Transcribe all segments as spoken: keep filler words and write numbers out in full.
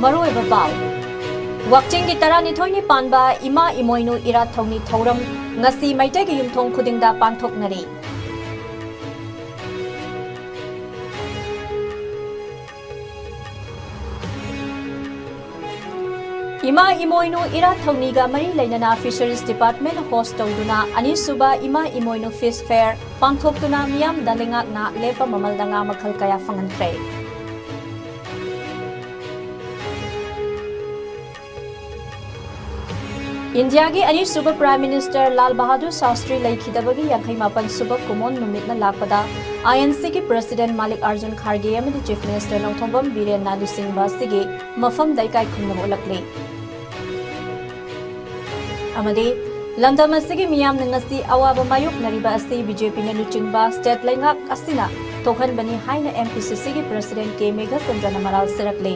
ꯃꯔꯨꯑꯣꯏꯕ ꯄꯥꯎ꯫ ꯋꯥꯛꯆꯤꯡꯒꯤ ꯇꯔꯥꯅꯤꯊꯣꯏꯅꯤ ꯄꯥꯟꯕ ꯏꯃꯥ ꯏꯃꯣꯏꯅꯨ ꯏꯔꯥꯠ ꯊꯧꯅꯤ ꯊꯧꯔꯝ ꯉꯁꯤ ꯃꯩꯇꯩꯒꯤ ꯌꯨꯝꯊꯣꯡ ꯈꯨꯗꯤꯡꯗ ꯄꯥꯡꯊꯣꯛꯅꯔꯤ꯫ ꯏꯃꯥ ꯏꯃꯣꯏꯅꯨ ꯏꯔꯥꯠ ꯊꯧꯅꯤꯒ ꯃꯔꯤ ꯂꯩꯅꯅ Fisheries Department host ꯇꯧꯗꯨꯅ ꯑꯅꯤꯁꯨꯕ ꯏꯃꯥ ꯏꯃꯣꯏꯅꯨ Fish Fair ꯄꯥꯡꯊꯣꯛꯇꯨꯅ ꯃꯤꯌꯥꯝꯗ ꯂꯩꯉꯥꯛꯅ ꯂꯦꯞꯄ ꯃꯃꯜꯗ ꯉꯥ ꯃꯈꯜ ꯀꯌꯥ ꯐꯪꯍꯟꯈ꯭ꯔꯦ꯫ ꯏꯟꯗꯤꯌꯥꯒꯤ ꯑꯅꯤꯁꯨꯕ Prime Minister ꯂꯥꯜ ꯕꯍꯥꯗꯨꯔ ꯁꯥꯁꯇ꯭ꯔꯤ ꯂꯩꯈꯤꯗꯕꯒꯤ ꯌꯥꯡꯈꯩ ꯃꯥꯄꯟ ꯁꯨꯕ ꯀꯨꯃꯣꯟ ꯅꯨꯃꯤꯠꯅ ꯂꯥꯛꯄꯗ INCꯒꯤ President ꯃꯥꯂꯤꯛ ꯑꯥꯔꯖꯨꯟ ꯈꯥꯔꯒꯦ ꯑꯃꯗꯤ Chief Minister ꯅꯣꯡꯊꯣꯝꯕꯝ ꯕꯤꯔꯦꯟꯅ ꯂꯨꯆꯤꯡꯕ ꯑꯁꯤꯒꯤ ꯃꯐꯝꯗ ꯏꯀꯥꯏ ꯈꯨꯝꯅꯕ ꯎꯠꯂꯛꯂꯤ꯫ ꯑꯃꯗꯤ ꯂꯝꯗꯝ ꯑꯁꯤꯒꯤ ꯃꯤꯌꯥꯝꯅ ꯉꯁꯤ ꯑꯋꯥꯕ ꯃꯥꯌꯣꯛꯅꯔꯤꯕ ꯑꯁꯤ BJPꯅ ꯂꯨꯆꯤꯡꯕ state ꯂꯩꯉꯥꯛ ꯑꯁꯤꯅ ꯊꯣꯛꯍꯟꯕꯅꯤ ꯍꯥꯏꯅ MPCCꯒꯤ President ꯀꯦ ꯃꯦꯘꯆꯟꯗ꯭ꯔꯅ ꯃꯔꯥꯜ ꯁꯤꯔꯛꯂꯤ꯫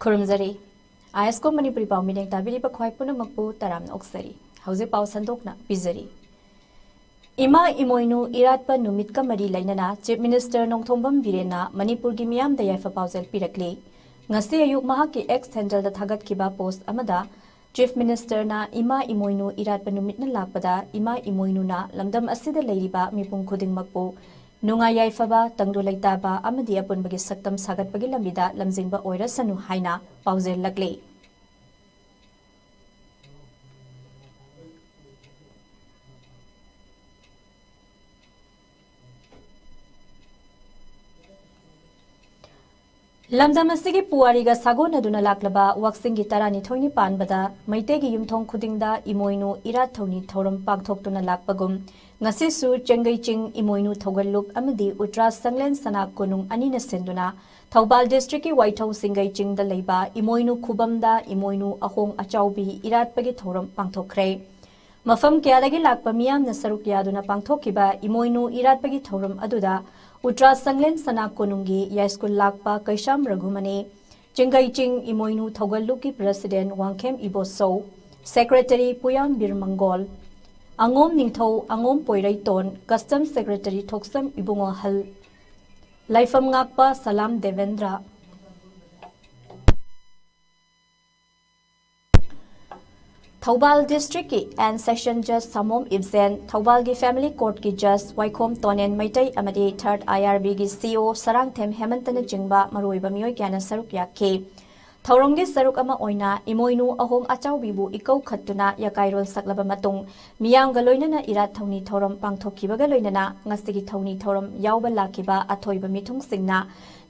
ꯈꯨꯔꯨꯝꯖꯔꯤ꯫ ISCO ꯃꯅꯤꯄꯨꯔꯤ ꯄꯥꯎ ꯃꯤꯠꯌꯦꯡ ꯇꯥꯕꯤꯔꯤꯕ ꯈ꯭ꯋꯥꯏ ꯄꯨꯝꯅꯃꯛꯄꯨ ꯇꯔꯥꯝꯅ ꯑꯣꯛꯆꯔꯤ꯫ ꯍꯧꯖꯤꯛ ꯄꯥꯎ ꯁꯟꯗꯣꯛꯅ ꯄꯤꯖꯔꯤ꯫ ꯏꯃꯥ ꯏꯃꯣꯏꯅꯨ ꯏꯔꯥꯠꯄ ꯅꯨꯃꯤꯠꯀ ꯃꯔꯤ ꯂꯩꯅꯅ Chief Minister ꯅꯣꯡꯊꯣꯝꯕꯝ ꯕꯤꯔꯦꯟꯅ ꯃꯅꯤꯄꯨꯔꯒꯤ ꯃꯤꯌꯥꯝꯗ ꯌꯥꯏꯐ ꯄꯥꯎꯖꯦꯜ ꯄꯤꯔꯛꯂꯤ꯫ ꯉꯁꯤ ꯑꯌꯨꯛ ꯃꯍꯥꯛꯀꯤ X handleꯗ ꯊꯥꯒꯠꯈꯤꯕ post ꯑꯃꯗ Chief Ministerꯅ ꯏꯃꯥ ꯏꯃꯣꯏꯅꯨ ꯏꯔꯥꯠꯄ ꯅꯨꯃꯤꯠꯅ ꯂꯥꯛꯄꯗ ꯏꯃꯥ ꯏꯃꯣꯏꯅꯨꯅ ꯂꯝꯗꯝ ꯑꯁꯤꯗ ꯂꯩꯔꯤꯕ ꯃꯤꯄꯨꯝ ꯈꯨꯗꯤꯡꯃꯛꯄꯨ ꯅꯨꯡꯉꯥꯏ ꯌꯥꯏꯐꯕ, ꯇꯪꯗꯨ ꯂꯩꯇꯥꯕ ꯑꯃꯗꯤ ꯑꯄꯨꯟꯕꯒꯤ ꯁꯛꯇꯝ ꯁꯥꯒꯠꯄꯒꯤ ꯂꯝꯕꯤꯗ ꯂꯝꯖꯤꯡꯕ ꯑꯣꯏꯔꯁꯅꯨ ꯍꯥꯏꯅ ꯄꯥꯎꯖꯦꯜꯂꯛꯂꯤ꯫ ꯂꯝꯗꯝ ꯑꯁꯤꯒꯤ ꯄꯨꯋꯥꯔꯤꯒ ꯁꯥꯒꯣꯟꯅꯗꯨꯅ ꯂꯥꯛꯂꯕ ꯋꯥꯛꯆꯤꯡꯒꯤ ꯇꯔꯥꯅꯤꯊꯣꯏꯅꯤ ꯄꯥꯟꯕꯗ ꯃꯩꯇꯩꯒꯤ ꯌꯨꯝꯊꯣꯡ ꯈꯨꯗꯤꯡꯗ ꯏꯃꯣꯏꯅꯨ ꯏꯔꯥꯠ ꯊꯧꯅꯤ ꯊꯧꯔꯝ ꯄꯥꯡꯊꯣꯛꯇꯨꯅ ꯂꯥꯛꯄꯒꯨꯝ, ꯉꯁꯤꯁꯨ ꯆꯦꯡꯒꯩ ꯆꯤꯡ ꯏꯃꯣꯏꯅꯨ ꯊꯧꯒꯜ ꯂꯨꯞ ꯑꯃꯗꯤ ꯎꯇ꯭ꯔꯥ ꯁꯪꯂꯦꯟ ꯁꯅꯥ ꯀꯣꯅꯨꯡ ꯑꯅꯤꯅ ꯁꯤꯟꯗꯨꯅ ꯊꯧꯕꯥꯜ districtꯀꯤ ꯋꯥꯏꯊꯧ ꯆꯤꯡꯒꯩ ꯆꯤꯡꯗ ꯂꯩꯕ ꯏꯃꯣꯏꯅꯨ ꯈꯨꯕꯝꯗ ꯏꯃꯣꯏꯅꯨ ꯑꯍꯣꯡ ꯑꯆꯥꯎꯕꯤ ꯏꯔꯥꯠꯄꯒꯤ ꯊꯧꯔꯝ ꯄꯥꯡꯊꯣꯛꯈ꯭ꯔꯦ꯫ ꯃꯐꯝ ꯀꯌꯥꯗꯒꯤ ꯂꯥꯛꯄ ꯃꯤꯌꯥꯝꯅ ꯁꯔꯨꯛ ꯌꯥꯗꯨꯅ ꯄꯥꯡꯊꯣꯛꯈꯤꯕ ꯏꯃꯣꯏꯅꯨ ꯏꯔꯥꯠꯄꯒꯤ ꯊꯧꯔꯝ ꯑꯗꯨꯗ ꯎꯇ꯭ꯔꯥ ꯁꯪꯂꯦꯟ ꯁꯅꯥ ꯀꯣꯅꯨꯡꯒꯤ ꯌꯥꯏꯁ꯭ꯀꯨꯜ ꯂꯥꯛꯄ ꯀꯩꯁꯥꯝ ꯔꯘꯨꯃꯅꯤ, ꯆꯤꯡꯒꯩ ꯆꯤꯡ ꯏꯃꯣꯏꯅꯨ ꯊꯧꯒꯜꯂꯨꯞꯀꯤ President ꯋꯥꯡꯈꯦꯝ ꯏꯕꯣꯁꯧ, Secretary ꯄꯨꯌꯥꯝ ꯕꯤꯔ ꯃꯪꯒꯣꯜ, ꯑꯉꯣꯝ ꯅꯤꯡꯊꯧ, ꯑꯉꯣꯝ ꯄꯣꯏꯔꯩꯇꯣꯟ, Custom Secretary ꯊꯣꯛꯁꯝ ꯏꯕꯨꯡꯉꯣ ꯑꯍꯜ, ꯂꯥꯏꯐꯝ ꯉꯥꯛꯄ ꯁꯂꯥꯝ ꯗꯦꯕꯦꯟꯗ꯭ꯔ꯫ ꯊꯧꯕꯥꯜ district ꯀꯤ and session judge ꯁꯥꯃꯣꯝ ꯏꯕꯖꯦꯟ, ꯊꯧꯕꯥꯜꯒꯤ family court ꯀꯤ judge ꯋꯥꯏꯈꯣꯝ ꯇꯣꯅꯦꯟ ꯃꯩꯇꯩ ꯑꯃꯗꯤ third I R B ꯒꯤ C O ꯁꯔꯥꯡꯊꯦꯝ ꯍꯦꯃꯟꯇꯅꯆꯤꯡꯕ ꯃꯔꯨꯑꯣꯏꯕ ꯃꯤꯑꯣꯏ ꯀꯌꯥꯅ ꯁꯔꯨꯛ ꯌꯥꯈꯤ꯫ ꯊꯧꯔꯝꯒꯤ ꯁꯔꯨꯛ ꯑꯃ ꯑꯣꯏꯅ ꯏꯃꯣꯏꯅꯨ ꯑꯍꯣꯡ ꯑꯆꯥꯎꯕꯤꯕꯨ ꯏꯀꯧ ꯈꯠꯇꯨꯅ ꯌꯥꯀꯥꯏꯔꯣꯜ ꯁꯛꯂꯕ ꯃꯇꯨꯡ, ꯃꯤꯌꯥꯝꯒ ꯂꯣꯏꯅꯅ ꯏꯔꯥꯠ ꯊꯧꯅꯤ ꯊꯧꯔꯝ ꯄꯥꯡꯊꯣꯛꯈꯤꯕꯒ ꯂꯣꯏꯅꯅ ꯉꯁꯤꯒꯤ ꯊꯧꯅꯤ ꯊꯧꯔꯝ ꯌꯥꯎꯕ ꯂꯥꯛꯈꯤꯕ ꯑꯊꯣꯏꯕ ꯃꯤꯊꯨꯡꯁꯤꯡꯅ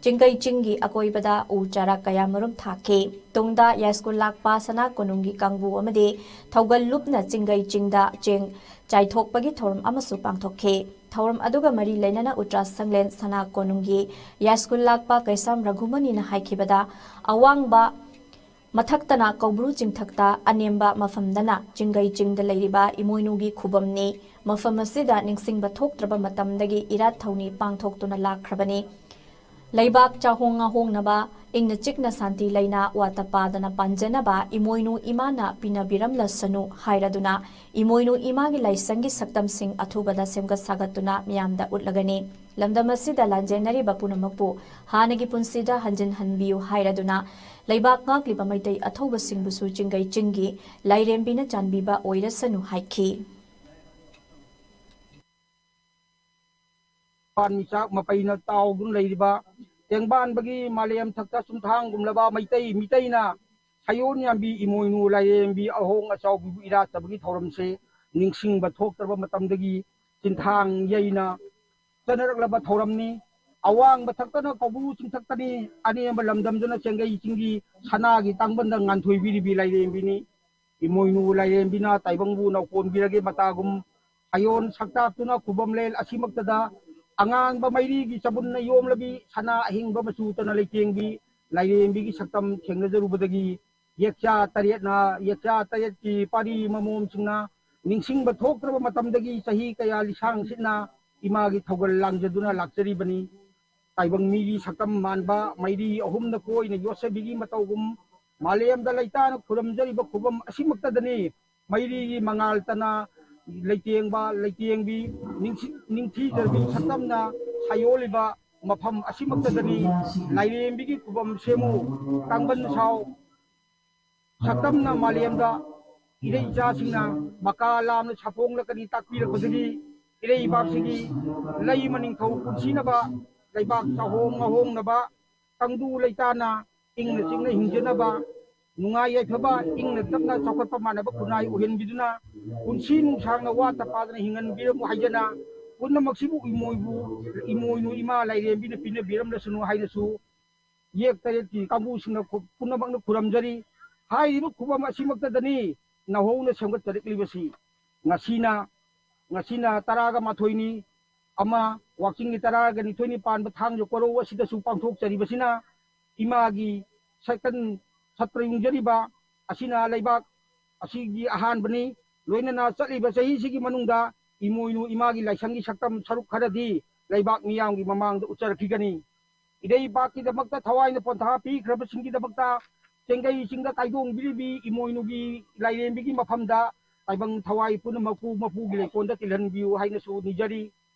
ꯆꯤꯡꯒꯩ ꯆꯤꯡꯒꯤ ꯑꯀꯣꯏꯕꯗ ꯎ ꯆꯥꯔꯥ ꯀꯌꯥ ꯃꯔꯨꯝ ꯊꯥꯈꯤ꯫ ꯇꯨꯡꯗ ꯌꯥꯏꯁ꯭ꯀꯨꯜ ꯂꯥꯛꯄ ꯁꯅꯥ ꯀꯣꯅꯨꯡꯒꯤ ꯀꯥꯡꯕꯨ ꯑꯃꯗꯤ ꯊꯧꯒꯜ ꯂꯨꯞꯅ ꯆꯤꯡꯒꯩ ꯆꯤꯡꯗ ꯆꯦꯡ ꯆꯥꯏꯊꯣꯛꯄꯒꯤ ꯊꯧꯔꯝ ꯑꯃꯁꯨ ꯄꯥꯡꯊꯣꯛꯈꯤ꯫ ꯊꯧꯔꯝ ꯑꯗꯨꯒ ꯃꯔꯤ ꯂꯩꯅꯅ ꯎꯇ꯭ꯔꯥ ꯁꯪꯂꯦꯟ ꯁꯅꯥ ꯀꯣꯅꯨꯡꯒꯤ ꯌꯥꯏꯁ꯭ꯀꯨꯜ ꯂꯥꯛꯄ ꯀꯩꯁꯥꯝ ꯔꯘꯨꯃꯅꯤꯅ ꯍꯥꯏꯈꯤꯕꯗ, ꯑꯋꯥꯡꯕ ꯃꯊꯛꯇꯅ ꯀꯧꯕ꯭ꯔꯨ ꯆꯤꯡꯊꯛꯇ, ꯑꯅꯦꯝꯕ ꯃꯐꯝꯗꯅ ꯆꯤꯡꯒꯩ ꯆꯤꯡꯗ ꯂꯩꯔꯤꯕ ꯏꯃꯣꯏꯅꯨꯒꯤ ꯈꯨꯕꯝꯅꯤ꯫ ꯃꯐꯝ ꯑꯁꯤꯗ ꯅꯤꯡꯁꯤꯡꯕ ꯊꯣꯛꯇ꯭ꯔꯕ ꯃꯇꯝꯗꯒꯤ ꯏꯔꯥꯠ ꯊꯧꯅꯤ ꯄꯥꯡꯊꯣꯛꯇꯨꯅ ꯂꯥꯛꯈ꯭ꯔꯕꯅꯤ꯫ ꯂꯩꯕꯥꯛ ꯆꯥꯍꯣꯡ ꯉꯥꯍꯣꯡꯅꯕ, ꯏꯪꯅ ꯆꯤꯛꯅ ꯁꯥꯟꯇꯤ ꯂꯩꯅ ꯋꯥꯇ ꯄꯥꯗꯅ ꯄꯥꯟꯖꯅꯕ ꯏꯃꯣꯏꯅꯨ ꯏꯃꯥꯅ ꯄꯤꯅꯕꯤꯔꯝꯂꯁꯅꯨ ꯍꯥꯏꯔꯗꯨꯅ, ꯏꯃꯣꯏꯅꯨ ꯏꯃꯥꯒꯤ ꯂꯥꯏꯁꯪꯒꯤ ꯁꯛꯇꯝꯁꯤꯡ ꯑꯊꯨꯕꯗ ꯁꯦꯝꯒꯠ ꯁꯥꯒꯠꯇꯨꯅ ꯃꯤꯌꯥꯝꯗ ꯎꯠꯂꯒꯅꯤ꯫ ꯂꯝꯗꯝ ꯑꯁꯤꯗ ꯂꯥꯟꯖꯦꯟꯅꯔꯤꯕ ꯄꯨꯝꯅꯃꯛꯄꯨ ꯍꯥꯟꯅꯒꯤ ꯄꯨꯟꯁꯤꯗ ꯍꯟꯖꯤꯟꯍꯟꯕꯤꯌꯨ ꯍꯥꯏꯔꯗꯨꯅ, ꯂꯩꯕꯥꯛ ꯉꯥꯛꯂꯤꯕ ꯃꯩꯇꯩ ꯑꯊꯧꯕꯁꯤꯡꯕꯨꯁꯨ ꯆꯤꯡꯒꯩ ꯆꯤꯡꯒꯤ ꯂꯥꯏꯔꯦꯝꯕꯤꯅ ꯆꯥꯟꯕꯤꯕ ꯑꯣꯏꯔꯁꯅꯨ ꯍꯥꯏꯈꯤ꯫ ꯄꯥꯟꯃꯤꯆꯥꯛ ꯃꯄꯩꯅ ꯇꯥꯎꯗꯨꯅ ꯂꯩꯔꯤꯕ ꯇꯦꯡꯕꯥꯟꯕꯒꯤ ꯃꯥꯂꯦꯝ ꯊꯛꯇ ꯆꯨꯝꯊꯥꯡꯒꯨꯝꯂꯕ ꯃꯩꯇꯩ ꯃꯤꯇꯩꯅ ꯁꯥꯌꯣꯟ ꯌꯥꯝꯕꯤ ꯏꯃꯣꯏꯅꯨ ꯂꯥꯏꯔꯦꯝꯕꯤ ꯑꯍꯣꯡ ꯑꯆꯥꯎꯕꯤꯕꯨ ꯏꯔꯥꯠꯆꯕꯒꯤ ꯊꯧꯔꯝꯁꯦ ꯅꯤꯡꯁꯤꯡꯕ ꯊꯣꯛꯇ꯭ꯔꯕ ꯃꯇꯝꯗꯒꯤ ꯆꯤꯟꯊꯥꯡ ꯌꯩꯅ ꯆꯠꯅꯔꯛꯂꯕ ꯊꯧꯔꯝꯅꯤ꯫ ꯑꯋꯥꯡꯕ ꯊꯛꯇꯅ ꯀꯧꯕ꯭ꯔꯨ ꯆꯤꯡꯊꯛꯇꯅꯤ, ꯑꯅꯦꯝꯕ ꯂꯝꯗꯝꯗꯅ ꯆꯦꯡꯒꯩ ꯆꯤꯡꯒꯤ ꯁꯅꯥꯒꯤ ꯇꯥꯡꯕꯟꯗ ꯉꯥꯟꯊꯣꯏꯕꯤꯔꯤꯕꯤ ꯂꯥꯏꯔꯦꯝꯕꯤꯅꯤ꯫ ꯏꯃꯣꯏꯅꯨ ꯂꯥꯏꯔꯦꯝꯕꯤꯅ ꯇꯥꯏꯕꯪꯕꯨ ꯅꯧꯀꯣꯟꯕꯤꯔꯒꯦ ꯃꯇꯥꯒꯨꯝ ꯁꯥꯌꯣꯟ ꯁꯛꯇꯥꯛꯇꯨꯅ ꯈꯨꯕꯝꯂꯦꯟ ꯑꯁꯤꯃꯛꯇꯗ ꯑꯉꯥꯡꯕ ꯃꯩꯔꯤꯒꯤ ꯆꯕꯨꯟꯅ ꯌꯣꯝꯂꯕꯤ ꯁꯅꯥ ꯑꯍꯤꯡꯕ ꯃꯆꯨꯇꯅ ꯂꯩꯇꯦꯡꯕꯤ ꯂꯥꯏꯔꯦꯝꯕꯤꯒꯤ ꯁꯛꯇꯝ ꯊꯦꯡꯅꯖꯔꯨꯕꯗꯒꯤ ꯌꯦꯛꯆꯥ ꯇꯔꯦꯠꯅ, ꯌꯦꯛꯆꯥ ꯇꯔꯦꯠꯀꯤ ꯄꯥꯔꯤ ꯃꯃꯣꯝꯁꯤꯡꯅ ꯅꯤꯡꯁꯤꯡꯕ ꯊꯣꯛꯇ꯭ꯔꯕ ꯃꯇꯝꯗꯒꯤ ꯆꯍꯤ ꯀꯌꯥ ꯂꯤꯁꯥꯡ ꯁꯤꯠꯅ ꯏꯃꯥꯒꯤ ꯊꯧꯒꯜ ꯂꯥꯡꯖꯗꯨꯅ ꯂꯥꯛꯆꯔꯤꯕꯅꯤ꯫ ꯇꯥꯏꯕꯪ ꯃꯤꯒꯤ ꯁꯛꯇꯝ ꯃꯥꯟꯕ ꯃꯩꯔꯤ ꯑꯍꯨꯝꯅ ꯀꯣꯏꯅ ꯌꯣꯠꯁꯕꯤꯒꯤ ꯃꯇꯧꯒꯨꯝ ꯃꯥꯂꯦꯝꯗ ꯂꯩꯇꯥꯅ ꯈꯨꯔꯨꯝꯖꯔꯤꯕ ꯈꯨꯕꯝ ꯑꯁꯤꯃꯛꯇꯗꯅꯤ ꯃꯩꯔꯤꯒꯤ ꯃꯉꯥꯜ ꯇꯅ ꯂꯩꯇꯦꯡꯕ ꯂꯩꯇꯦꯡꯕꯤ ꯅꯤꯡꯊꯤ- ꯅꯤꯡꯊꯤꯖꯔꯕꯤ ꯁꯛꯇꯝꯅ ꯁꯥꯌꯣꯜꯂꯤꯕ ꯃꯐꯝ ꯑꯁꯤꯃꯛꯇꯗꯅꯤ ꯂꯥꯏꯔꯦꯝꯕꯤꯒꯤ ꯈꯨꯕꯝ ꯁꯦꯝꯃꯨ ꯇꯥꯡꯕꯟ ꯁꯥꯎ ꯁꯛꯇꯝꯅ ꯃꯥꯂꯦꯝꯗ ꯏꯔꯩ ꯏꯆꯥꯁꯤꯡꯅ ꯃꯀꯥ ꯂꯥꯝꯅ ꯁꯥꯐꯣꯡꯂꯛꯀꯅꯤ ꯇꯥꯛꯄꯤꯔꯛꯄꯗꯒꯤ ꯏꯔꯩꯕꯥꯛꯁꯤꯒꯤ ꯂꯩ ꯃꯅꯤꯡꯊꯧ ꯄꯨꯟꯁꯤꯅꯕ ꯂꯩꯕꯥꯛ ꯆꯥꯍꯣꯡ ꯉꯥꯍꯣꯡꯅꯕ ꯇꯪꯗꯨ ꯂꯩꯇꯥꯅ ꯏꯪꯅ ꯆꯤꯛꯅ ꯍꯤꯡꯖꯅꯕ ꯅꯨꯡꯉꯥꯏ ꯌꯥꯏꯐꯕ ꯏꯪꯅ ꯇꯞꯅ ꯆꯥꯎꯈꯠꯄ ꯃꯥꯟꯅꯕ ꯈꯨꯟꯅꯥꯏ ꯑꯣꯏꯍꯟꯕꯤꯗꯨꯅ ꯄꯨꯟꯁꯤ ꯅꯨꯡꯁꯥꯡꯅ ꯋꯥꯠꯇ ꯄꯥꯗꯅ ꯍꯤꯡꯍꯟꯕꯤꯔꯝꯃꯨ ꯍꯥꯏꯖꯅ ꯄꯨꯝꯅꯃꯛꯁꯤꯕꯨ ꯏꯃꯣꯏꯕꯨ ꯏꯃꯣꯏꯅꯨ ꯏꯃꯥ ꯂꯥꯏꯔꯦꯝꯕꯤꯅ ꯄꯤꯅꯕꯤꯔꯝꯂꯁꯅꯨ ꯍꯥꯏꯅꯁꯨ ꯌꯦꯛ ꯇꯔꯦꯠꯀꯤ ꯀꯥꯡꯕꯨꯁꯤꯡꯅ ꯈꯨ- ꯄꯨꯝꯅꯃꯛꯅ ꯈꯨꯔꯝꯖꯔꯤ꯫ ꯍꯥꯏꯔꯤꯕ ꯈꯨꯕꯝ ꯑꯁꯤꯃꯛꯇꯗꯅꯤ ꯅꯧꯍꯧꯅ ꯁꯦꯝꯒꯠꯆꯔꯛꯂꯤꯕꯁꯤ꯫ ꯉꯁꯤꯅ ꯉꯁꯤꯅ ꯇꯔꯥꯒ ꯃꯥꯊꯣꯏꯅꯤ, ꯑꯃ ꯋꯥꯛꯆꯤꯡꯒꯤ ꯇꯔꯥꯒ ꯅꯤꯊꯣꯏꯅꯤ ꯄꯥꯟꯕ ꯊꯥꯡꯖ ꯀꯣꯔꯧ ꯑꯁꯤꯗꯁꯨ ꯄꯥꯡꯊꯣꯛꯆꯔꯤꯕꯁꯤꯅ ꯏꯃꯥꯒꯤ ꯁꯛꯇꯝ ꯁꯠꯄ ꯌꯨꯡꯖꯔꯤꯕ ꯑꯁꯤꯅ ꯂꯩꯕꯥꯛ ꯑꯁꯤꯒꯤ ꯑꯍꯥꯟꯕꯅꯤ꯫ ꯂꯣꯏꯅꯅ ꯆꯠꯂꯤꯕ ꯆꯍꯤꯁꯤꯒꯤ ꯃꯅꯨꯡꯗ ꯏꯃꯣꯏꯅꯨ ꯏꯃꯥꯒꯤ ꯂꯥꯏꯁꯪꯒꯤ ꯁꯛꯇꯝ ꯁꯔꯨꯛ ꯈꯔꯗꯤ ꯂꯩꯕꯥꯛ ꯃꯤꯌꯥꯝꯒꯤ ꯃꯃꯥꯡꯗ ꯎꯠꯆꯔꯛꯈꯤꯒꯅꯤ꯫ ꯏꯔꯩꯕꯥꯛꯀꯤꯗꯃꯛꯇ ꯊꯋꯥꯏꯅ ꯄꯣꯟꯊꯥ ꯄꯤꯈ꯭ꯔꯕꯁꯤꯡꯒꯤꯗꯃꯛꯇ ꯆꯦꯡꯒꯩ ꯆꯤꯡꯗ ꯀꯥꯏꯗꯣꯡꯕꯤꯔꯤꯕꯤ ꯏꯃꯣꯏꯅꯨꯒꯤ ꯂꯥꯏꯔꯦꯝꯕꯤꯒꯤ ꯃꯐꯝꯗ ꯇꯥꯏꯕꯪ ꯊꯋꯥꯏ ꯄꯨꯝꯅꯃꯛꯄꯨ ꯃꯄꯨꯒꯤ ꯂꯩꯀꯣꯜꯗ ꯇꯤꯜꯍꯟꯕꯤꯌꯨ ꯍꯥꯏꯅꯁꯨ ꯅꯤꯖꯔꯤ꯫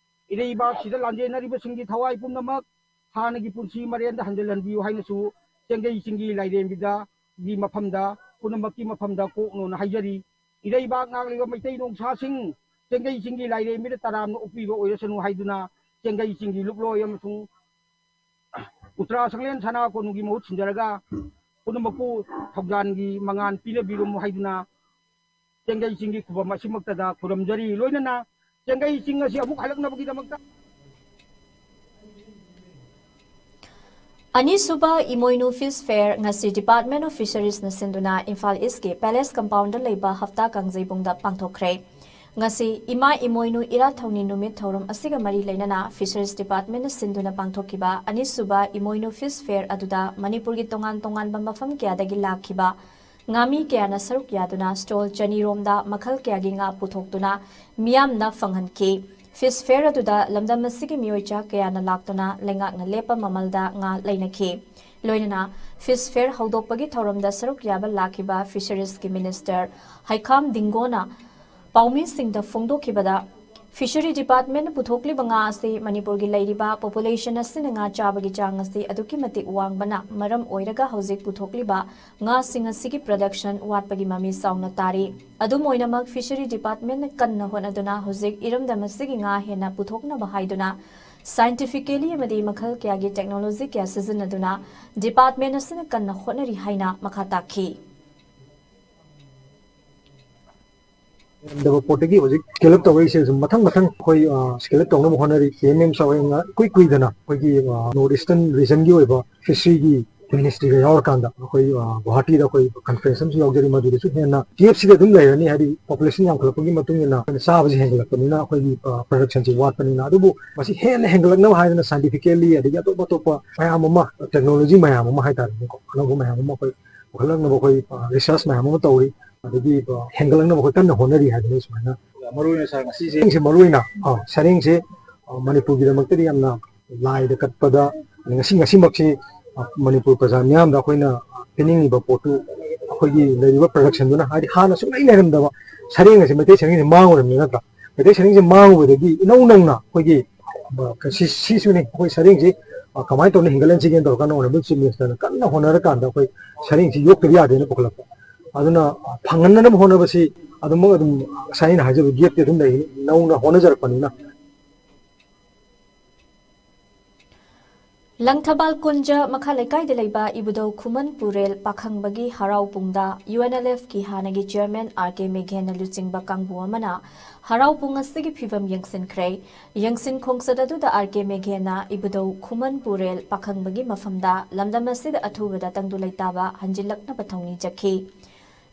ꯏꯔꯩꯕꯥꯛꯁꯤꯗ ꯂꯥꯟꯖꯦꯟꯅꯔꯤꯕꯁꯤꯡꯒꯤ ꯊꯋꯥꯏ ꯄꯨꯝꯅꯃꯛ ꯍꯥꯟꯅꯒꯤ ꯄꯨꯟꯁꯤ ꯃꯔꯦꯟꯗ ꯍꯟꯖꯤꯜꯍꯟꯕꯤꯌꯨ ꯍꯥꯏꯅꯁꯨ ꯆꯦꯡꯒꯩ ꯆꯤꯡꯒꯤ ꯂꯥꯏꯔꯦꯝꯕꯤꯗꯒꯤ ꯃꯐꯝꯗ ꯄꯨꯝꯅꯃꯛꯀꯤ ꯃꯐꯝꯗ ꯀꯣꯛꯅꯣꯅ ꯍꯥꯏꯖꯔꯤ꯫ ꯏꯔꯩꯕꯥꯛ ꯉꯥꯛꯂꯤꯕ ꯃꯩꯇꯩ ꯅꯣꯡꯁꯥꯁꯤꯡ ꯆꯦꯡꯒꯩ ꯆꯤꯡꯒꯤ ꯂꯥꯏꯔꯦꯝꯕꯤꯗ ꯇꯔꯥꯝꯅ ꯑꯣꯛꯄꯤꯕ ꯑꯣꯏꯔꯁꯅꯨ ꯍꯥꯏꯗꯨꯅ ꯆꯦꯡꯒꯩ ꯆꯤꯡꯒꯤ ꯂꯨꯞꯂꯣꯏ ꯑꯃꯁꯨꯡ ꯎꯇ꯭ꯔꯥ ꯁꯪꯂꯦꯟ ꯁꯅꯥ ꯀꯣꯅꯨꯡꯒꯤ ꯃꯍꯨꯠ ꯁꯤꯟꯖꯔꯒ ꯄꯨꯝꯅꯃꯛꯄꯨ ꯊꯧꯖꯥꯟꯒꯤ ꯃꯉꯥꯜ ꯄꯤꯅꯕꯤꯔꯝꯃꯨ ꯍꯥꯏꯗꯨꯅ ꯆꯦꯡꯒꯩ ꯆꯤꯡꯒꯤ ꯈꯨꯕꯝ ꯑꯁꯤꯃꯛꯇꯗ ꯈꯨꯔꯝꯖꯔꯤ꯫ ꯂꯣꯏꯅꯅ ꯆꯦꯡꯒꯩ ꯆꯤꯡ ꯑꯁꯤ ꯑꯃꯨꯛ ꯍꯜꯂꯛꯅꯕꯒꯤꯗꯃꯛꯇ ꯑꯅꯤꯁꯨꯕ ꯏꯃꯣꯏꯅꯨ ꯐꯤꯁ ꯐꯦꯌꯔ ꯉꯁꯤ Department of Fisheriesꯅ ꯁꯤꯟꯗꯨꯅ ꯏꯝꯐꯥꯜ ꯏꯁꯀꯤ ꯄꯦꯂꯦꯁ ꯀꯝꯄꯥꯎꯟꯗ ꯂꯩꯕ ꯍꯞꯇꯥ ꯀꯥꯡꯖꯩꯕꯨꯡꯗ ꯄꯥꯡꯊꯣꯛꯈ꯭ꯔꯦ꯫ ꯉꯁꯤ ꯏꯃꯥ ꯏꯃꯣꯏꯅꯨ ꯏꯔꯥꯠ ꯊꯧꯅꯤ ꯅꯨꯃꯤꯠ ꯊꯧꯔꯝ ꯑꯁꯤꯒ ꯃꯔꯤ ꯂꯩꯅꯅ Fisheries Departmentꯅ ꯁꯤꯟꯗꯨꯅ ꯄꯥꯡꯊꯣꯛꯈꯤꯕ ꯑꯅꯤꯁꯨꯕ ꯏꯃꯣꯏꯅꯨ ꯐꯤꯁ ꯐꯦꯌꯔ ꯑꯗꯨꯗ ꯃꯅꯤꯄꯨꯔꯒꯤ ꯇꯣꯉꯥꯟ ꯇꯣꯉꯥꯟꯕ ꯃꯐꯝ ꯀꯌꯥꯗꯒꯤ ꯂꯥꯛꯈꯤꯕ ꯉꯥꯃꯤ ꯀꯌꯥꯅ ꯁꯔꯨꯛ ꯌꯥꯗꯨꯅ stall ꯆꯅꯤꯔꯣꯝꯗ ꯃꯈꯜ ꯀꯌꯥꯒꯤ ꯉꯥ ꯄꯨꯊꯣꯛꯇꯨꯅ ꯃꯤꯌꯥꯝꯅ ꯐꯪꯍꯟꯈꯤ꯫ ꯐꯤꯁ ꯐꯦꯌꯔ ꯑꯗꯨꯗ ꯂꯝꯗꯝ ꯑꯁꯤꯒꯤ ꯃꯤꯑꯣꯏ ꯆꯥ ꯀꯌꯥꯅ ꯂꯥꯛꯇꯨꯅ ꯂꯩꯉꯥꯛꯅ ꯂꯦꯞꯄ ꯃꯃꯜꯗ ꯉꯥ ꯂꯩꯅꯈꯤ꯫ ꯂꯣꯏꯅꯅ ꯐꯤꯁ ꯐꯦꯌꯔ ꯍꯧꯗꯣꯛꯄꯒꯤ ꯊꯧꯔꯝꯗ ꯁꯔꯨꯛ ꯌꯥꯕ ꯂꯥꯛꯈꯤꯕ ꯐꯤꯁꯔꯤꯁꯀꯤ ꯃꯤꯅꯤꯁꯇꯔ ꯍꯩꯈꯥꯝ ꯗꯤꯡꯒꯣꯅ ꯄꯥꯎꯃꯤꯁꯤꯡꯗ ꯐꯣꯡꯗꯣꯛꯈꯤꯕꯗ, ꯐꯤꯁꯔꯤ ꯗꯤꯄꯥꯔꯠꯃꯦꯟꯅ ꯄꯨꯊꯣꯛꯂꯤꯕ ꯉꯥ ꯑꯁꯤ ꯃꯅꯤꯄꯨꯔꯒꯤ ꯂꯩꯔꯤꯕ ꯄꯣꯄꯨꯂꯦꯁꯟ ꯑꯁꯤꯅ ꯉꯥ ꯆꯥꯕꯒꯤ ꯆꯥꯡ ꯑꯁꯤ ꯑꯗꯨꯛꯀꯤ ꯃꯇꯤꯛ ꯋꯥꯡꯕꯅ ꯃꯔꯝ ꯑꯣꯏꯔꯒ ꯍꯧꯖꯤꯛ ꯄꯨꯊꯣꯛꯂꯤꯕ ꯉꯥꯁꯤꯡ ꯑꯁꯤꯒꯤ ꯄ꯭ꯔꯗꯛꯁꯟ ꯋꯥꯠꯄꯒꯤ ꯃꯃꯤ ꯆꯥꯎꯅ ꯇꯥꯔꯤ꯫ ꯑꯗꯨꯝ ꯑꯣꯏꯅꯃꯛ, ꯐꯤꯁꯔꯤ ꯗꯤꯄꯥꯔꯠꯃꯦꯟꯅ ꯀꯟꯅ ꯍꯣꯠꯅꯗꯨꯅ ꯍꯧꯖꯤꯛ ꯏꯔꯝꯗꯝ ꯑꯁꯤꯒꯤ ꯉꯥ ꯍꯦꯟꯅ ꯄꯨꯊꯣꯛꯅꯕ ꯍꯥꯏꯗꯨꯅ ꯁꯥꯏꯟꯇꯤꯐꯤꯀꯦꯂꯤ ꯑꯃꯗꯤ ꯃꯈꯜ ꯀꯌꯥꯒꯤ ꯇꯦꯛꯅꯣꯂꯣꯖꯤ ꯀꯌꯥ ꯁꯤꯖꯤꯟꯅꯗꯨꯅ ꯗꯤꯄꯥꯔꯠꯃꯦꯟ ꯑꯁꯤꯅ ꯀꯟꯅ ꯍꯣꯠꯅꯔꯤ ꯍꯥꯏꯅ ꯃꯈꯥ ꯇꯥꯈꯤ꯫ ꯂꯩꯔꯝꯗꯕ ꯄꯣꯠꯇꯒꯤ ꯍꯧꯖꯤꯛ ꯁ꯭ꯀꯦꯜ ꯑꯞ ꯇꯧꯔꯛꯏꯁꯦ꯫ ꯁꯨꯝ ꯃꯊꯪ ꯃꯊꯪ ꯑꯩꯈꯣꯏ ꯁ꯭ꯀꯦꯜ ꯑꯞ ꯇꯧꯅꯕ ꯍꯣꯠꯅꯔꯤ꯫ ꯀꯦ ꯑꯦꯝ ꯑꯦꯝ ꯆꯥꯎꯔꯦꯟꯅ ꯏꯀꯨꯏ ꯀꯨꯏꯗꯅ ꯑꯩꯈꯣꯏꯒꯤ ꯅꯣꯔꯠ ꯏꯁꯇꯔꯟ ꯔꯤꯖꯟꯒꯤ ꯑꯣꯏꯕ ꯐꯤꯁꯔꯤꯒꯤ ꯃꯤꯅꯤꯁꯇ꯭ꯔꯤꯒ ꯌꯥꯎꯔꯀꯥꯟꯗ ꯑꯩꯈꯣꯏ ꯒꯨꯋꯥꯍꯥꯇꯤꯗ ꯑꯩꯈꯣꯏ ꯀꯟꯐ꯭ꯔꯦꯟꯁ ꯑꯃꯁꯨ ꯌꯥꯎꯖꯔꯤ꯫ ꯃꯗꯨꯗꯁꯨ ꯍꯦꯟꯅ ꯀꯦ ꯑꯦꯐ ꯁꯤꯗ ꯑꯗꯨꯝ ꯂꯩꯔꯅꯤ, ꯍꯥꯏꯗꯤ ꯄꯣꯄꯨꯂꯦꯁꯟ ꯌꯥꯝꯈꯠꯂꯛꯄꯒꯤ ꯃꯇꯨꯡ ꯏꯟꯅ ꯑꯩꯈꯣꯏꯅ ꯆꯥꯕꯁꯤ ꯍꯦꯟꯒꯠꯂꯛꯄꯅꯤꯅ ꯑꯩꯈꯣꯏꯒꯤ ꯄ꯭ꯔꯗꯛꯁꯟꯁꯤ ꯋꯥꯠꯄꯅꯤꯅ꯫ ꯑꯗꯨꯕꯨ ꯃꯁꯤ ꯍꯦꯟꯅ ꯍꯦꯟꯒꯠꯂꯛꯅꯕ ꯍꯥꯏꯗꯅ ꯁꯥꯏꯟꯇꯤꯐꯤꯀꯦꯜꯂꯤ ꯑꯗꯒꯤ ꯑꯇꯣꯞ ꯑꯇꯣꯞꯄ ꯃꯌꯥꯝ ꯑꯃ, ꯇꯦꯛꯅꯣꯂꯣꯖꯤ ꯃꯌꯥꯝ ꯑꯃ ꯍꯥꯏꯇꯥꯔꯦꯅꯦꯀꯣ, ꯑꯅꯧꯕ ꯃꯌꯥꯝ ꯑꯃ ꯑꯩꯈꯣꯏ ꯄꯨꯈꯠꯂꯛꯅꯕ ꯑꯩꯈꯣꯏ ꯔꯤꯁꯔꯁ ꯃꯌꯥꯝ ꯑꯃ ꯇꯧꯔꯤ꯫ ꯑꯗꯒꯤ ꯍꯦꯟꯒꯠꯂꯛꯅꯕ ꯑꯩꯈꯣꯏ ꯀꯟꯅ ꯍꯣꯠꯅꯔꯤ ꯍꯥꯏꯗꯅ ꯁꯨꯃꯥꯏꯅ꯫ ꯃꯔꯨ ꯑꯣꯏꯅ ꯁꯥꯔ, ꯉꯁꯤꯁꯦ ꯁꯔꯦꯡꯁꯦ ꯃꯔꯨ ꯑꯣꯏꯅ, ꯑꯥ, ꯁꯔꯦꯡꯁꯦ, ꯑꯥ, ꯃꯅꯤꯄꯨꯔꯒꯤꯗꯃꯛꯇꯗꯤ ꯌꯥꯝꯅ ꯂꯥꯏꯗ ꯀꯠꯄꯗ, ꯉꯁꯤ, ꯉꯁꯤꯃꯛꯁꯤ, ꯑꯥ, ꯃꯅꯤꯄꯨꯔ ꯄ꯭ꯔꯖꯥ ꯃꯤꯌꯥꯝꯗ ꯑꯩꯈꯣꯏꯅ, ꯑꯥ, ꯄꯤꯅꯤꯡꯉꯤꯕ ꯄꯣꯠꯇꯨ ꯑꯩꯈꯣꯏꯒꯤ ꯂꯩꯔꯤꯕ ꯄ꯭ꯔꯗꯛꯁꯟꯗꯨꯅ, ꯍꯥꯏꯗꯤ ꯍꯥꯟꯅ ꯁꯨꯡꯂꯩ ꯂꯩꯔꯝꯗꯕ ꯁꯔꯦꯡ ꯑꯁꯤ, ꯃꯩꯇꯩ ꯁꯔꯦꯡꯁꯤ ꯃꯥꯡꯉꯨꯔꯕꯅꯤ ꯅꯠꯇ꯭ꯔꯥ? ꯃꯩꯇꯩ ꯁꯔꯦꯡꯁꯤ ꯃꯥꯡꯉꯨꯕꯗꯒꯤ ꯏꯅꯧ ꯅꯧꯅ ꯑꯩꯈꯣꯏꯒꯤ, ꯑ, ꯁꯤ, ꯁꯤꯁꯨꯅꯤ ꯑꯩꯈꯣꯏ ꯁꯔꯦꯡꯁꯤ, ꯑ, ꯀꯃꯥꯏꯅ ꯇꯧꯅ ꯍꯦꯟꯒꯠꯍꯟꯁꯤꯒꯦꯅ ꯇꯧꯔꯀꯥꯟꯗ Honourable Chief Minister ꯅ ꯀꯟꯅ ꯍꯣꯠꯅꯔꯀꯥꯟꯗ ꯑꯩꯈꯣꯏ ꯁꯔꯦꯡꯁꯤ ꯌꯣꯛꯇꯕ ꯌꯥꯗꯦꯅ ꯄꯨꯈꯠꯂꯛꯄ꯫ ꯑꯗꯨꯅ, ꯑ, ꯐꯪꯍꯟꯅꯅꯕ ꯍꯣꯠꯅꯕꯁꯤ ꯑꯗꯨꯃꯛ ꯑꯗꯨꯝ ꯉꯁꯥꯏ ꯑꯩꯅ ꯍꯥꯏꯖꯕ gap ꯇꯤ ꯑꯗꯨꯝ ꯂꯩꯒꯅꯤ, ꯅꯧꯅ ꯍꯣꯠꯅꯖꯔꯛꯄꯅꯤꯅ꯫ ꯂꯪꯊꯕꯥꯜ ꯀꯨꯟꯖ ꯃꯈꯥ ꯂꯩꯀꯥꯏꯗ ꯂꯩꯕ ꯏꯕꯨꯙꯧ ꯈꯨꯃꯟ ꯄꯨꯔꯦꯜ ꯄꯥꯈꯪꯕꯒꯤ ꯍꯔꯥꯎ ꯄꯨꯡꯗ ꯌꯨ ꯑꯦꯟ ꯑꯦꯜ ꯑꯦꯐ ꯀꯤ ꯍꯥꯟꯅꯒꯤ ꯆꯤꯌꯔꯃꯦꯟ ꯑꯥꯔ ꯀꯦ ꯃꯦꯘꯦꯟꯅ ꯂꯨꯆꯤꯡꯕ ꯀꯥꯡꯕꯨ ꯑꯃꯅ ꯍꯔꯥꯎ ꯄꯨꯡ ꯑꯁꯤꯒꯤ ꯐꯤꯕꯝ ꯌꯦꯡꯁꯤꯟꯈ꯭ꯔꯦ꯫ ꯌꯦꯡꯁꯤꯟ ꯈꯣꯡꯆꯠ ꯑꯗꯨꯗ ꯑꯥꯔ ꯀꯦ ꯃꯦꯘꯦꯟꯅ ꯏꯕꯨꯙꯧ ꯈꯨꯃꯟ ꯄꯨꯔꯦꯜ ꯄꯥꯈꯪꯕꯒꯤ ꯃꯐꯝꯗ ꯂꯝꯗꯝ ꯑꯁꯤꯗ ꯑꯊꯨꯕꯗ ꯇꯪꯗꯨ ꯂꯩꯇꯥꯕ ꯍꯟꯖꯤꯜꯂꯛꯅꯕ ꯊꯧꯅꯤꯖꯈꯤ꯫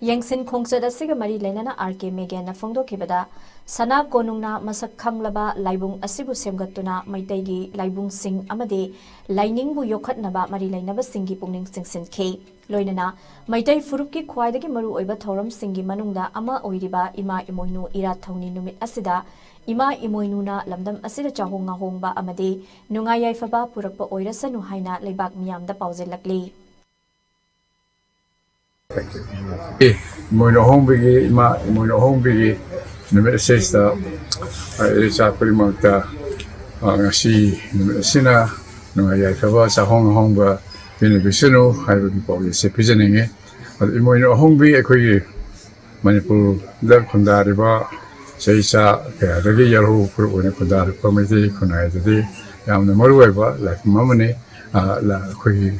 ꯌꯦꯡꯁꯤꯟ ꯈꯣꯡꯆꯠ ꯑꯁꯤꯒ ꯃꯔꯤ ꯂꯩꯅꯅ ꯑꯥꯔ ꯀꯦ ꯃꯦꯒꯦꯟꯅ ꯐꯣꯡꯗꯣꯛꯈꯤꯕꯗ, ꯁꯅꯥ ꯀꯣꯅꯨꯡꯅ ꯃꯁꯛ ꯈꯪꯂꯕ ꯂꯥꯏꯕꯨꯡ ꯑꯁꯤꯕꯨ ꯁꯦꯝꯒꯠꯇꯨꯅ ꯃꯩꯇꯩꯒꯤ ꯂꯥꯏꯕꯨꯡꯁꯤꯡ ꯑꯃꯗꯤ ꯂꯥꯏꯅꯤꯡꯕꯨ ꯌꯣꯛꯈꯠꯅꯕ ꯃꯔꯤ ꯂꯩꯅꯕꯁꯤꯡꯒꯤ ꯄꯨꯛꯅꯤꯡ ꯆꯤꯡꯁꯤꯟꯈꯤ꯫ ꯂꯣꯏꯅꯅ ꯃꯩꯇꯩ ꯐꯨꯔꯨꯞꯀꯤ ꯈ꯭ꯋꯥꯏꯗꯒꯤ ꯃꯔꯨꯑꯣꯏꯕ ꯊꯧꯔꯝꯁꯤꯡꯒꯤ ꯃꯅꯨꯡꯗ ꯑꯃ ꯑꯣꯏꯔꯤꯕ ꯏꯃꯥ ꯏꯃꯣꯏꯅꯨ ꯏꯔꯥꯠ ꯊꯧꯅꯤ ꯅꯨꯃꯤꯠ ꯑꯁꯤꯗ ꯏꯃꯥ ꯏꯃꯣꯏꯅꯨꯅ ꯂꯝꯗꯝ ꯑꯁꯤꯗ ꯆꯥꯍꯣꯡ ꯉꯥꯍꯣꯡꯕ ꯑꯃꯗꯤ ꯅꯨꯡꯉꯥꯏ ꯌꯥꯏꯐꯕ ꯄꯨꯔꯛꯄ ꯑꯣꯏꯔꯁꯅꯨ ꯍꯥꯏꯅ ꯂꯩꯕꯥꯛ ꯃꯤꯌꯥꯝꯗ ꯄꯥꯎꯖꯦꯜꯂꯛꯂꯤ꯫ ꯑꯦ, ꯏꯃꯣꯏꯅꯨ ꯑꯍꯣꯡꯕꯒꯤ, ꯏꯃꯥ ꯏꯃꯣꯏꯅꯨ ꯑꯍꯣꯡꯕꯒꯤ ꯅꯨꯃꯤꯠ ꯑꯁꯤꯁꯤꯗ, ꯑ, ꯏꯔꯩꯆꯥ ꯈꯨꯗꯤꯡꯃꯛꯇ, ꯑ, ꯉꯁꯤ ꯅꯨꯃꯤꯠ ꯑꯁꯤꯅ ꯅꯨꯡꯉꯥꯏ ꯌꯥꯏꯐꯕ, ꯆꯥꯍꯣꯡ ꯑꯍꯣꯡꯕ ꯄꯤꯅꯕꯤꯁꯅꯨ ꯍꯥꯏꯕꯒꯤ ꯄꯥꯎꯖꯦꯜꯁꯦ ꯄꯤꯖꯅꯤꯡꯉꯤ꯫ ꯑꯗꯨ ꯏꯃꯣꯏꯅꯨ ꯑꯍꯣꯡꯕꯤ ꯑꯩꯈꯣꯏꯒꯤ ꯃꯅꯤꯄꯨꯔꯗ ꯈꯨꯟꯗꯥꯔꯤꯕ ꯆꯍꯤꯆꯥ ꯀꯌꯥꯗꯒꯤ ꯌꯥꯍꯧ ꯐꯨꯔꯨꯞ ꯑꯣꯏꯅ ꯈꯨꯟꯗꯥꯔꯛꯄ ꯃꯩꯇꯩ ꯈꯨꯟꯅꯥꯏꯗꯗꯤ ꯌꯥꯝꯅ ꯃꯔꯨꯑꯣꯏꯕ ꯂꯥꯏꯐꯝ ꯑꯃꯅꯤ꯫ ꯑ, ꯂ-, ꯑꯩꯈꯣꯏꯒꯤ,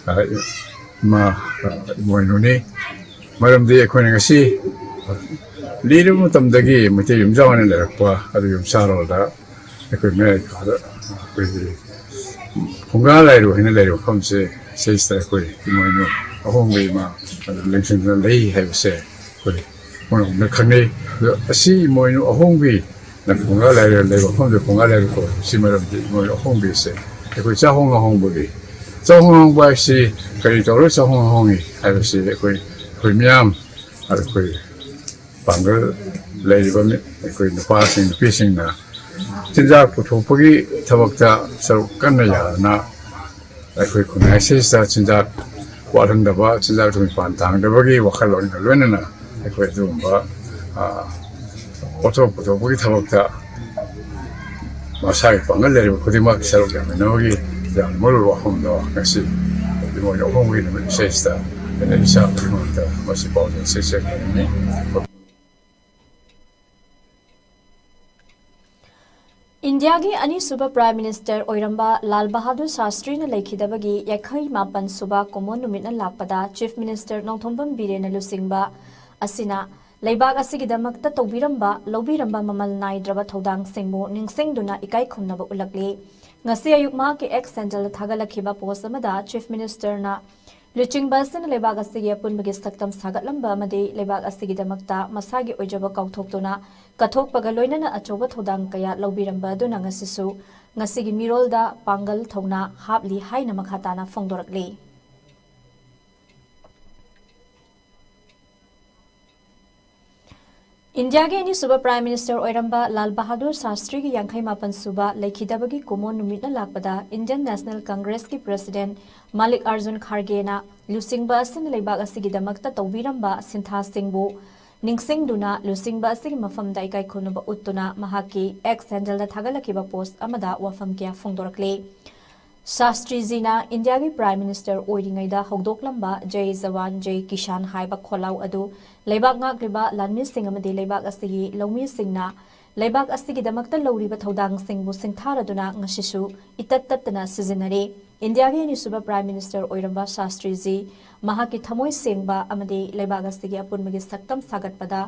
ꯑ, ꯏꯃꯥ, ꯑ, ꯏꯃꯣꯏꯅꯨꯅꯤ꯫ ꯃꯔꯝꯗꯤ ꯑꯩꯈꯣꯏꯅ ꯉꯁꯤ ꯂꯤꯔꯕ ꯃꯇꯝꯗꯒꯤ ꯃꯩꯇꯩ ꯌꯨꯝꯖꯥꯎ ꯑꯣꯏꯅ ꯂꯩꯔꯛꯄ ꯑꯗꯨ ꯌꯨꯝꯁꯥꯔꯣꯜꯗ ꯑꯩꯈꯣꯏ ꯃꯌꯥꯏ ꯀꯥꯗ ꯑꯩꯈꯣꯏꯒꯤ ꯐꯨꯡꯒꯥ ꯂꯥꯏꯔꯨ ꯍꯥꯏꯅ ꯂꯩꯔꯤꯕ ꯃꯐꯝꯁꯦ, ꯁꯤꯁꯤꯗ ꯑꯩꯈꯣꯏ ꯏꯃꯣꯏꯅꯨ ꯑꯍꯣꯡꯕ ꯏꯃꯥ ꯑꯗꯨ ꯂꯦꯡꯁꯤꯟꯗꯨꯅ ꯂꯩ ꯍꯥꯏꯕꯁꯦ ꯑꯩꯈꯣꯏ ꯃꯔꯨꯞꯅ ꯈꯪꯅꯩ꯫ ꯑꯗꯣ ꯑꯁꯤ ꯏꯃꯣꯏꯅꯨ ꯑꯍꯣꯡꯕꯤ ꯅ ꯐꯨꯡꯒꯥ ꯂꯥꯏꯔꯨ ꯂꯩꯕ ꯃꯐꯝꯗ ꯐꯨꯡꯒꯥ ꯂꯥꯏꯔꯨ ꯀꯧꯔꯤꯕꯁꯤ ꯃꯔꯝꯗꯤ ꯏꯃꯣꯏꯅꯨ ꯑꯍꯣꯡꯕꯤꯁꯦ ꯑꯩꯈꯣꯏ ꯆꯥꯍꯣꯡ ꯑꯍꯣꯡꯕꯒꯤ, ꯆꯥꯍꯣꯡ ꯑꯍꯣꯡꯕ ꯍꯥꯏꯁꯤ ꯀꯔꯤ ꯇꯧꯔꯒ ꯆꯥꯍꯣꯡ ꯑꯍꯣꯡꯉꯤ ꯍꯥꯏꯕꯁꯤ ꯑꯩꯈꯣꯏ, ꯑꯩꯈꯣꯏ ꯃꯤꯌꯥꯝ, ꯑꯩꯈꯣꯏ ꯄꯥꯡꯒꯜ ꯂꯩꯔꯤꯕ ꯃꯤ-, ꯑꯩꯈꯣꯏ ꯅꯨꯄꯥꯁꯤꯡ ꯅꯨꯄꯤꯁꯤꯡꯅ ꯆꯤꯟꯖꯥꯛ ꯄꯨꯊꯣꯛꯄꯒꯤ ꯊꯕꯛꯇ ꯁꯔꯨꯛ ꯀꯟꯅ ꯌꯥꯗꯨꯅ ꯑꯩꯈꯣꯏ ꯈꯨꯟꯅꯥꯏꯁꯤꯗ ꯆꯤꯟꯖꯥꯛ ꯋꯥꯠꯍꯟꯗꯕ, ꯆꯤꯟꯖꯥꯛ ꯊꯨꯝ ꯄꯥꯟ ꯇꯥꯡꯗꯕꯒꯤ ꯋꯥꯈꯜꯂꯣꯟꯒ ꯂꯣꯏꯅꯅ ꯑꯩꯈꯣꯏ ꯑꯗꯨꯒꯨꯝꯕ, ꯑ, ꯄꯣꯠꯊꯣꯛ ꯄꯨꯊꯣꯛꯄꯒꯤ ꯊꯕꯛꯇ ꯃꯁꯥꯒꯤ ꯄꯥꯡꯒꯜ ꯂꯩꯔꯤꯕ ꯈꯨꯗꯤꯡꯃꯛ ꯁꯔꯨꯛ ꯌꯥꯃꯤꯟꯅꯕꯒꯤ ꯌꯥꯝꯅ ꯃꯔꯨꯑꯣꯏꯕ ꯋꯥꯐꯝꯗꯣ ꯉꯁꯤ ꯏꯃꯣꯏꯅꯨ ꯑꯍꯣꯡꯕꯒꯤ ꯅꯨꯃꯤꯠ ꯏꯁꯩꯁꯤꯗ ꯑꯩꯅ ꯏꯆꯥ ꯈꯨꯗꯤꯡꯃꯛꯇ ꯃꯁꯤ ꯄꯥꯎꯖꯦꯜ ꯆꯦꯠꯆꯦꯠ ꯄꯤꯅꯤꯡꯏ꯫ ꯏꯟꯗꯤꯌꯥꯒꯤ ꯑꯅꯤꯁꯨꯕ ꯄ꯭ꯔꯥꯏꯝ ꯃꯤꯅꯤꯁꯇꯔ ꯑꯣꯏꯔꯝꯕ ꯂꯥꯜ ꯕꯍꯥꯗꯨꯔ ꯁꯥꯁꯇ꯭ꯔꯤꯅ ꯂꯩꯈꯤꯗꯕꯒꯤ ꯌꯥꯡꯈꯩ ꯃꯥꯄꯟ ꯁꯨꯕ ꯀꯨꯝꯑꯣꯟ ꯅꯨꯃꯤꯠꯅ ꯂꯥꯛꯄꯗ ꯆꯤꯐ ꯃꯤꯅꯤꯁꯇꯔ ꯅꯣꯡꯊꯣꯝꯕꯝ ꯕꯤꯔꯦꯟꯅ ꯂꯨꯆꯤꯡꯕ ꯑꯁꯤꯅ ꯂꯩꯕꯥꯛ ꯑꯁꯤꯒꯤꯗꯃꯛꯇ ꯇꯧꯕꯤꯔꯝꯕ, ꯂꯧꯕꯤꯔꯝꯕ ꯃꯃꯜ ꯅꯥꯏꯗ꯭ꯔꯕ ꯊꯧꯗꯥꯡꯁꯤꯡꯕꯨ ꯅꯤꯡꯁꯤꯡꯗꯨꯅ ꯏꯀꯥꯏ ꯈꯨꯝꯅꯕ ꯎꯠꯂꯛꯂꯤ꯫ ꯉꯁꯤ ꯑꯌꯨꯛ ꯃꯍꯥꯛꯀꯤ ꯑꯦꯛꯁ ꯍꯦꯟꯗꯜꯗ ꯊꯥꯒꯠꯂꯛꯈꯤꯕ ꯄꯣꯁ ꯑꯃꯗ ꯆꯤꯐ ꯃꯤꯅꯤꯁꯇꯔꯅ ꯂꯨꯆꯤꯡꯕ ꯑꯁꯤꯅ ꯂꯩꯕꯥꯛ ꯑꯁꯤꯒꯤ ꯑꯄꯨꯟꯕꯒꯤ ꯁꯛꯇꯝ ꯁꯥꯒꯠꯂꯝꯕ ꯑꯃꯗꯤ ꯂꯩꯕꯥꯛ ꯑꯁꯤꯒꯤꯗꯃꯛꯇ ꯃꯁꯥꯒꯤ ꯑꯣꯏꯖꯕ ꯀꯥꯎꯊꯣꯛꯇꯨꯅ ꯀꯠꯊꯣꯛꯄꯒ ꯂꯣꯏꯅꯅ ꯑꯆꯧꯕ ꯊꯧꯗꯥꯡ ꯀꯌꯥ ꯂꯧꯕꯤꯔꯝꯕ ꯑꯗꯨꯅ ꯉꯁꯤꯁꯨ ꯉꯁꯤꯒꯤ ꯃꯤꯔꯣꯜꯗ ꯄꯥꯡꯒꯜ ꯊꯧꯅꯥ ꯍꯥꯞꯂꯤ ꯍꯥꯏꯅ ꯃꯈꯥ ꯇꯥꯅ ꯐꯣꯡꯗꯣꯔꯛꯂꯤ꯫ ꯏꯟꯗꯤꯌꯥꯒꯤ ꯑꯅꯤꯁꯨꯕ Prime Minister ꯑꯣꯏꯔꯝꯕ ꯂꯥꯜ ꯕꯍꯥꯗꯨꯔ ꯁꯥꯁꯇ꯭ꯔꯤꯒꯤ ꯌꯥꯡꯈꯩ ꯃꯥꯄꯟ ꯁꯨꯕ ꯂꯩꯈꯤꯗꯕꯒꯤ ꯀꯨꯝꯑꯣꯟ ꯅꯨꯃꯤꯠꯅ ꯂꯥꯛꯄꯗ Indian National Congressꯀꯤ President ꯃꯥꯂꯤꯛ ꯑꯥꯔꯖꯨꯟ ꯈꯥꯔꯒꯦꯅ ꯂꯨꯆꯤꯡꯕ ꯑꯁꯤꯅ ꯂꯩꯕꯥꯛ ꯑꯁꯤꯒꯤꯗꯃꯛꯇ ꯇꯧꯕꯤꯔꯝꯕ ꯁꯤꯟꯊꯥꯁꯤꯡꯕꯨ ꯅꯤꯡꯁꯤꯡꯗꯨꯅ ꯂꯨꯆꯤꯡꯕ ꯑꯁꯤꯒꯤ ꯃꯐꯝꯗ ꯏꯀꯥꯏ ꯈꯨꯝꯅꯕ ꯎꯠꯇꯨꯅ ꯃꯍꯥꯛꯀꯤ X handleꯗ ꯊꯥꯒꯠꯂꯛꯈꯤꯕ post ꯑꯃꯗ ꯋꯥꯐꯝ ꯀꯌꯥ ꯐꯣꯡꯗꯣꯔꯛꯂꯤ꯫ ꯁꯥꯁꯇ꯭ꯔꯤꯖꯤꯅ ꯏꯟꯗꯤꯌꯥꯒꯤ Prime Minister ꯑꯣꯏꯔꯤꯉꯩꯗ ꯍꯧꯗꯣꯛꯂꯝꯕ ꯖꯩ ꯖꯋꯥꯟ, ꯖꯩ ꯀꯤꯁꯥꯟ ꯍꯥꯏꯕ ꯈꯣꯜꯂꯥꯎ ꯑꯗꯨ ꯂꯩꯕꯥꯛ ꯉꯥꯛꯂꯤꯕ ꯂꯥꯟꯃꯤꯁꯤꯡ ꯑꯃꯗꯤ ꯂꯩꯕꯥꯛ ꯑꯁꯤꯒꯤ ꯂꯧꯃꯤꯁꯤꯡꯅ ꯂꯩꯕꯥꯛ ꯑꯁꯤꯒꯤꯗꯃꯛꯇ ꯂꯧꯔꯤꯕ ꯊꯧꯗꯥꯡꯁꯤꯡꯕꯨ ꯁꯤꯡꯊꯥꯔꯗꯨꯅ ꯉꯁꯤꯁꯨ ꯏꯇꯠ ꯇꯠꯇꯅ ꯁꯤꯖꯤꯟꯅꯔꯤ꯫ ꯏꯟꯗꯤꯌꯥꯒꯤ ꯑꯅꯤꯁꯨꯕ Prime Minister ꯑꯣꯏꯔꯝꯕ ꯁꯥꯁꯇ꯭ꯔꯤꯖꯤ ꯃꯍꯥꯛꯀꯤ ꯊꯃꯣꯏ ꯁꯦꯡꯕ ꯑꯃꯗꯤ ꯂꯩꯕꯥꯛ ꯑꯁꯤꯒꯤ ꯑꯄꯨꯟꯕꯒꯤ ꯁꯛꯇꯝ ꯁꯥꯒꯠꯄꯗ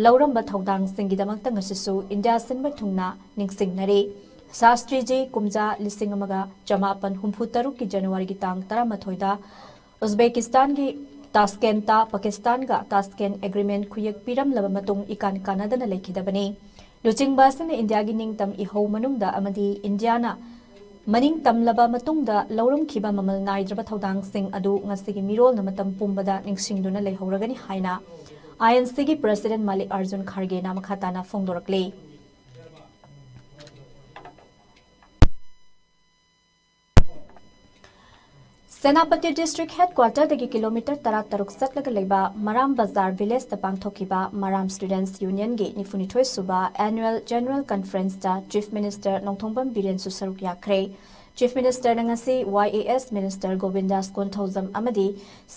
ꯂꯧꯔꯝꯕ ꯊꯧꯗꯥꯡꯁꯤꯡꯒꯤꯗꯃꯛꯇ ꯉꯁꯤꯁꯨ ꯏꯟꯗꯤꯌꯥ ꯁꯤꯟꯕ ꯊꯨꯡꯅ ꯅꯤꯡꯁꯤꯡꯅꯔꯤ꯫ ꯁꯥꯁꯇ꯭ꯔꯤꯖꯤ ꯀꯨꯝꯖꯥ ꯂꯤꯁꯤꯡ ꯑꯃꯒ ꯆꯃꯥꯄꯟ ꯍꯨꯝꯐꯨ ꯇꯔꯨꯛꯀꯤ Januaryꯒꯤ ꯇꯥꯡ ꯇꯔꯥꯃꯥꯊꯣꯏꯗ ꯎꯖꯕꯦꯀꯤꯁꯇꯥꯟꯒꯤ ꯇꯥꯁꯀꯦꯟꯇ ꯄꯥꯀꯤꯁꯇꯥꯟꯒ ꯇꯥꯁꯀꯦꯟ agreement ꯈꯨꯌꯦꯛ ꯄꯤꯔꯝꯂꯕ ꯃꯇꯨꯡ ꯏꯀꯥꯟ ꯀꯥꯟꯅꯗꯅ ꯂꯩꯈꯤꯗꯕꯅꯤ꯫ ꯂꯨꯆꯤꯡꯕ ꯑꯁꯤꯅ ꯏꯟꯗꯤꯌꯥꯒꯤ ꯅꯤꯡꯇꯝ ꯏꯍꯧ ꯃꯅꯨꯡꯗ ꯑꯃꯗꯤ ꯏꯟꯗꯤꯌꯥꯅ ꯃꯅꯤꯡ ꯇꯝꯂꯕ ꯃꯇꯨꯡꯗ ꯂꯧꯔꯝꯈꯤꯕ ꯃꯃꯜ ꯅꯥꯏꯗ꯭ꯔꯕ ꯊꯧꯗꯥꯡꯁꯤꯡ ꯑꯗꯨ ꯉꯁꯤꯒꯤ ꯃꯤꯔꯣꯜꯅ ꯃꯇꯝ ꯄꯨꯝꯕꯗ ꯅꯤꯡꯁꯤꯡꯗꯨꯅ ꯂꯩꯍꯧꯔꯒꯅꯤ ꯍꯥꯏꯅ INCꯒꯤ President ꯃꯥꯂꯤꯛ ꯑꯥꯔꯖꯨꯟ ꯈꯥꯔꯒꯦꯅ ꯃꯈꯥ ꯇꯥꯅ ꯐꯣꯡꯗꯣꯔꯛꯂꯤ꯫ ꯁꯦꯅꯥꯄꯇꯤ District Headquarterꯗꯒꯤ kilometre ꯇꯔꯥꯇꯔꯨꯛ ꯆꯠꯂꯒ ꯂꯩꯕ ꯃꯔꯥꯝ ꯕꯖꯥꯔ Villageꯇ ꯄꯥꯡꯊꯣꯛꯈꯤꯕ ꯃꯔꯥꯝ Students Unionꯒꯤ ꯅꯤꯐꯨꯅꯤꯊꯣꯏ ꯁꯨꯕ Annual General Conferenceꯇ Chief Minister Nongthombam ꯕꯤꯔꯦꯟꯁꯨ ꯁꯔꯨꯛ ꯌꯥꯈ꯭ꯔꯦ꯫ Chief Ministerꯅ ꯉꯁꯤ YAS Minister ꯒꯣꯕꯤꯟꯗꯥꯁ ꯀꯣꯟꯊꯧꯖꯝ ꯑꯃꯗꯤ